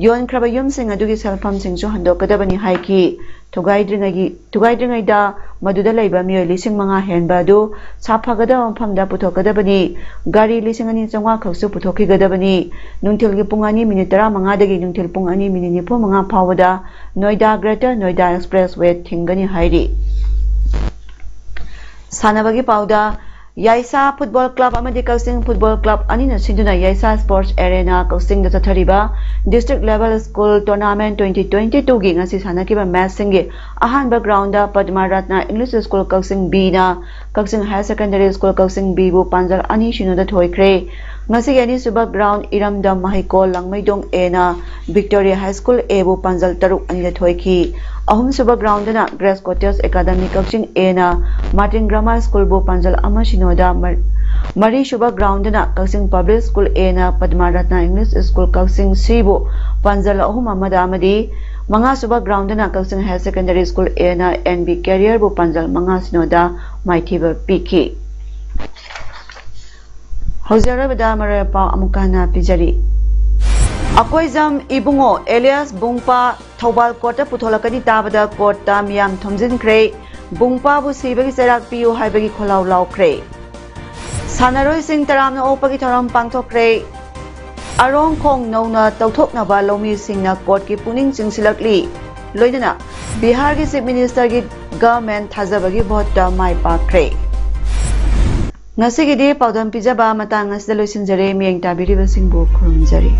ꯌꯣꯟꯈ꯭ꯔꯕ ꯌꯨꯝꯁꯤꯡ ꯑꯗꯨꯒꯤ ꯁꯦꯜꯐꯝꯁꯤꯡꯁꯨ ꯍꯟꯗꯣꯛꯀꯗꯕꯅꯤ ꯍꯥꯏꯈꯤ꯫ ꯊꯨꯒꯥꯏꯗ꯭ꯔꯤꯉꯩꯒꯤ, ꯊꯨꯒꯥꯏꯗ꯭ꯔꯤꯉꯩꯗ ꯃꯗꯨꯗ ꯂꯩꯕ ꯃꯤꯑꯣꯏ ꯂꯤꯁꯤꯡ ꯃꯉꯥ ꯍꯦꯟꯕ ꯑꯗꯨ ꯁꯥꯐꯒꯗꯕ ꯃꯐꯝꯗ ꯄꯨꯊꯣꯛꯀꯗꯕꯅꯤ꯫ ꯒꯥꯔꯤ ꯂꯤꯁꯤꯡ ꯑꯅꯤ ꯆꯥꯝꯃꯉꯥ ꯈꯛꯁꯨ ꯄꯨꯊꯣꯛꯈꯤꯒꯗꯕꯅꯤ꯫ ꯅꯨꯡꯊꯤꯜꯒꯤ ꯄꯨꯡ ꯑꯅꯤ ꯃꯤꯅꯤꯠ ꯇꯔꯥꯃꯉꯥꯗꯒꯤ ꯅꯨꯡꯊꯤꯜ ꯄꯨꯡ ꯑꯅꯤ ꯃꯤꯅꯤꯠ ꯅꯤꯐꯨ ꯃꯉꯥ ꯐꯥꯎꯕꯗ ꯅꯣꯏꯗꯥ Greater Noida Expressway ꯊꯤꯡꯒꯅꯤ ꯍꯥꯏꯔꯤ꯫ ꯁꯥꯟꯅꯕꯒꯤ ꯄꯥꯎꯗ, ꯌꯥꯏꯁꯥ ꯐꯨꯠꯕꯣꯜ ꯀ꯭ꯂꯕ ꯑꯃꯗꯤ ꯀꯛꯆꯤꯡ ꯐꯨꯠꯕꯣꯜ ꯀ꯭ꯂꯕ ꯑꯅꯤꯅ ꯁꯤꯟꯗꯨꯅ ꯌꯥꯏꯁꯥ ꯁ꯭ꯄꯣꯔꯠꯁ ꯑꯦꯔꯦꯅꯥ ꯀꯛꯆꯤꯡꯗ ꯆꯠꯊꯔꯤꯕ district level school tournament twenty twenty ꯇꯨꯒꯤ ꯉꯁꯤ ꯁꯥꯟꯅꯈꯤꯕ ꯃꯦꯆꯁꯤꯡꯒꯤ ꯑꯍꯥꯟꯕ ꯒ꯭ꯔꯥꯎꯟꯗ ꯄꯗꯃꯥ ꯔꯠꯅ ꯏꯪꯂꯤꯁ ꯁ꯭ꯀꯨꯜ ꯀꯛꯆꯤꯡ ꯕꯤꯅ ꯀꯛꯆꯤꯡ ꯍꯥꯌꯔ ꯁꯦꯀꯦꯟꯗꯔꯤ ꯁ꯭ꯀꯨꯜ ꯀꯛꯆꯤꯡ ꯕꯤꯕꯨ ꯄꯥꯟꯖꯜ ꯑꯅꯤ ꯁꯤꯅꯣꯗ ꯊꯣꯏꯈ꯭ꯔꯦ꯫ ꯉꯁꯤꯒꯤ ꯑꯅꯤꯁꯨꯕ ꯒ꯭ꯔꯥꯎꯟ ꯏꯔꯝꯗꯝ ꯃꯍꯩꯀꯣꯜ ꯂꯥꯡꯃꯩꯗꯣꯡ ꯑꯦꯅ ꯚꯤꯛꯇꯣꯔꯤꯌꯥ ꯍꯥꯏ ꯁ꯭ꯀꯨꯜ ꯑꯦꯕꯨ ꯄꯥꯟꯖꯜ ꯇꯔꯨꯛ ꯑꯅꯤꯗ ꯊꯣꯏꯈꯤ꯫ ꯑꯍꯨꯝꯁꯨꯕ ꯒ꯭ꯔꯥꯎꯟꯗꯅ ꯒ꯭ꯔꯦꯁ ꯀꯣꯇꯦꯖ ꯑꯦꯀꯥꯗꯃꯤ ꯀꯛꯆꯤꯡ ꯑꯦꯅ ꯃꯥꯔꯇꯤꯟ ꯒ꯭ꯔꯥꯃꯥꯔ ꯁ꯭ꯀꯨꯜꯕꯨ ꯄꯥꯟꯖꯜ ꯑꯃ ꯁꯤꯅꯣꯗ, ꯃꯔ-, ꯃꯔꯤꯁꯨꯕ ꯒ꯭ꯔꯥꯎꯟꯗꯅ ꯀꯛꯆꯤꯡ ꯄꯕ꯭ꯂꯤꯛ ꯁ꯭ꯀꯨꯜ ꯑꯦꯅ ꯄꯗꯃꯥ ꯔꯠꯅ ꯏꯪꯂꯤꯁ ꯁ꯭ꯀꯨꯜ ꯀꯛꯆꯤꯡ ꯁꯤꯕꯨ ꯄꯥꯟꯖꯜ ꯑꯍꯨꯝ ꯑꯃꯗ ꯑꯃꯗꯤ ꯃꯉꯥꯁꯨꯕ ꯒ꯭ꯔꯥꯎꯟꯗꯅ ꯀꯛꯆꯤꯡ ꯍꯥꯌꯔ ꯁꯦꯀꯦꯟꯗꯔꯤ ꯁ꯭ꯀꯨꯜ ꯑꯦꯅ ꯑꯦꯟ ꯕꯤ ꯀꯦꯔꯤꯌꯔꯕꯨ ꯄꯥꯟꯖꯜ ꯃꯉꯥ ꯁꯤꯅꯣꯗ ꯃꯥꯏꯊꯤꯕ ꯄꯤꯈꯤ꯫ ꯍꯧꯖꯤꯛ ꯑꯔꯣꯏꯕꯗ ꯃꯔꯨꯑꯣꯏꯕ ꯄꯥꯎ ꯑꯃꯨꯛꯀ ꯍꯟꯅ ꯄꯤꯖꯔꯤ꯫ ꯑꯀꯣꯏꯖꯝ ꯏꯕꯨꯡꯉꯣ ꯑꯦꯂꯤꯌꯥꯁ ꯕꯨꯡꯄꯥ ꯊꯧꯕꯥꯜ ꯀꯣꯔꯠꯇ ꯄꯨꯊꯣꯛꯂꯛꯀꯅꯤ ꯇꯥꯕꯗ ꯀꯣꯔꯠꯇ ꯃꯤꯌꯥꯝ ꯊꯣꯝꯖꯤꯟꯈ꯭ꯔꯦ꯫ ꯕꯨꯡꯄꯥꯕꯨ ꯁꯤꯕꯒꯤ ꯆꯩꯔꯥꯛ ꯄꯤꯌꯨ ꯍꯥꯏꯕꯒꯤ ꯈꯣꯜꯂꯥꯎ ꯂꯥꯎꯈ꯭ꯔꯦ꯫ ꯁꯥꯟꯅꯔꯣꯏꯁꯤꯡ ꯇꯔꯥꯝꯅ ꯑꯣꯛꯄꯒꯤ ꯊꯧꯔꯝ ꯄꯥꯡꯊꯣꯛꯈ꯭ꯔꯦ꯫ ꯑꯔꯣꯡ ꯈꯣꯡ ꯅꯧꯅ ꯇꯧꯊꯣꯛꯅꯕ ꯂꯧꯃꯤꯁꯤꯡꯅ ꯀꯣꯔꯠꯀꯤ ꯄꯨꯛꯅꯤꯡ ꯆꯤꯡꯁꯤꯜꯂꯛꯂꯤ꯫ ꯂꯣꯏꯅꯅ ꯕꯤꯍꯥꯔꯒꯤ ꯆꯤꯐ ꯃꯤꯅꯤꯁꯇꯔꯒꯤ ꯒꯚꯔꯟꯃꯦꯟꯠ ꯊꯥꯖꯕꯒꯤ ꯚꯣꯠꯇ ꯃꯥꯏ ꯄꯥꯛꯈ꯭ꯔꯦ꯫ ꯉꯁꯤꯒꯤꯗꯤ ꯄꯥꯎꯗꯝ ꯄꯤꯖꯕ ꯃꯇꯥꯡ ꯑꯁꯤꯗ ꯂꯣꯏꯁꯤꯟꯖꯔꯦ꯫ ꯃꯤꯠꯌꯦꯡ ꯇꯥꯕꯤꯔꯤꯕꯁꯤꯡꯕꯨ ꯈꯨꯔꯨꯝꯖꯔꯤ꯫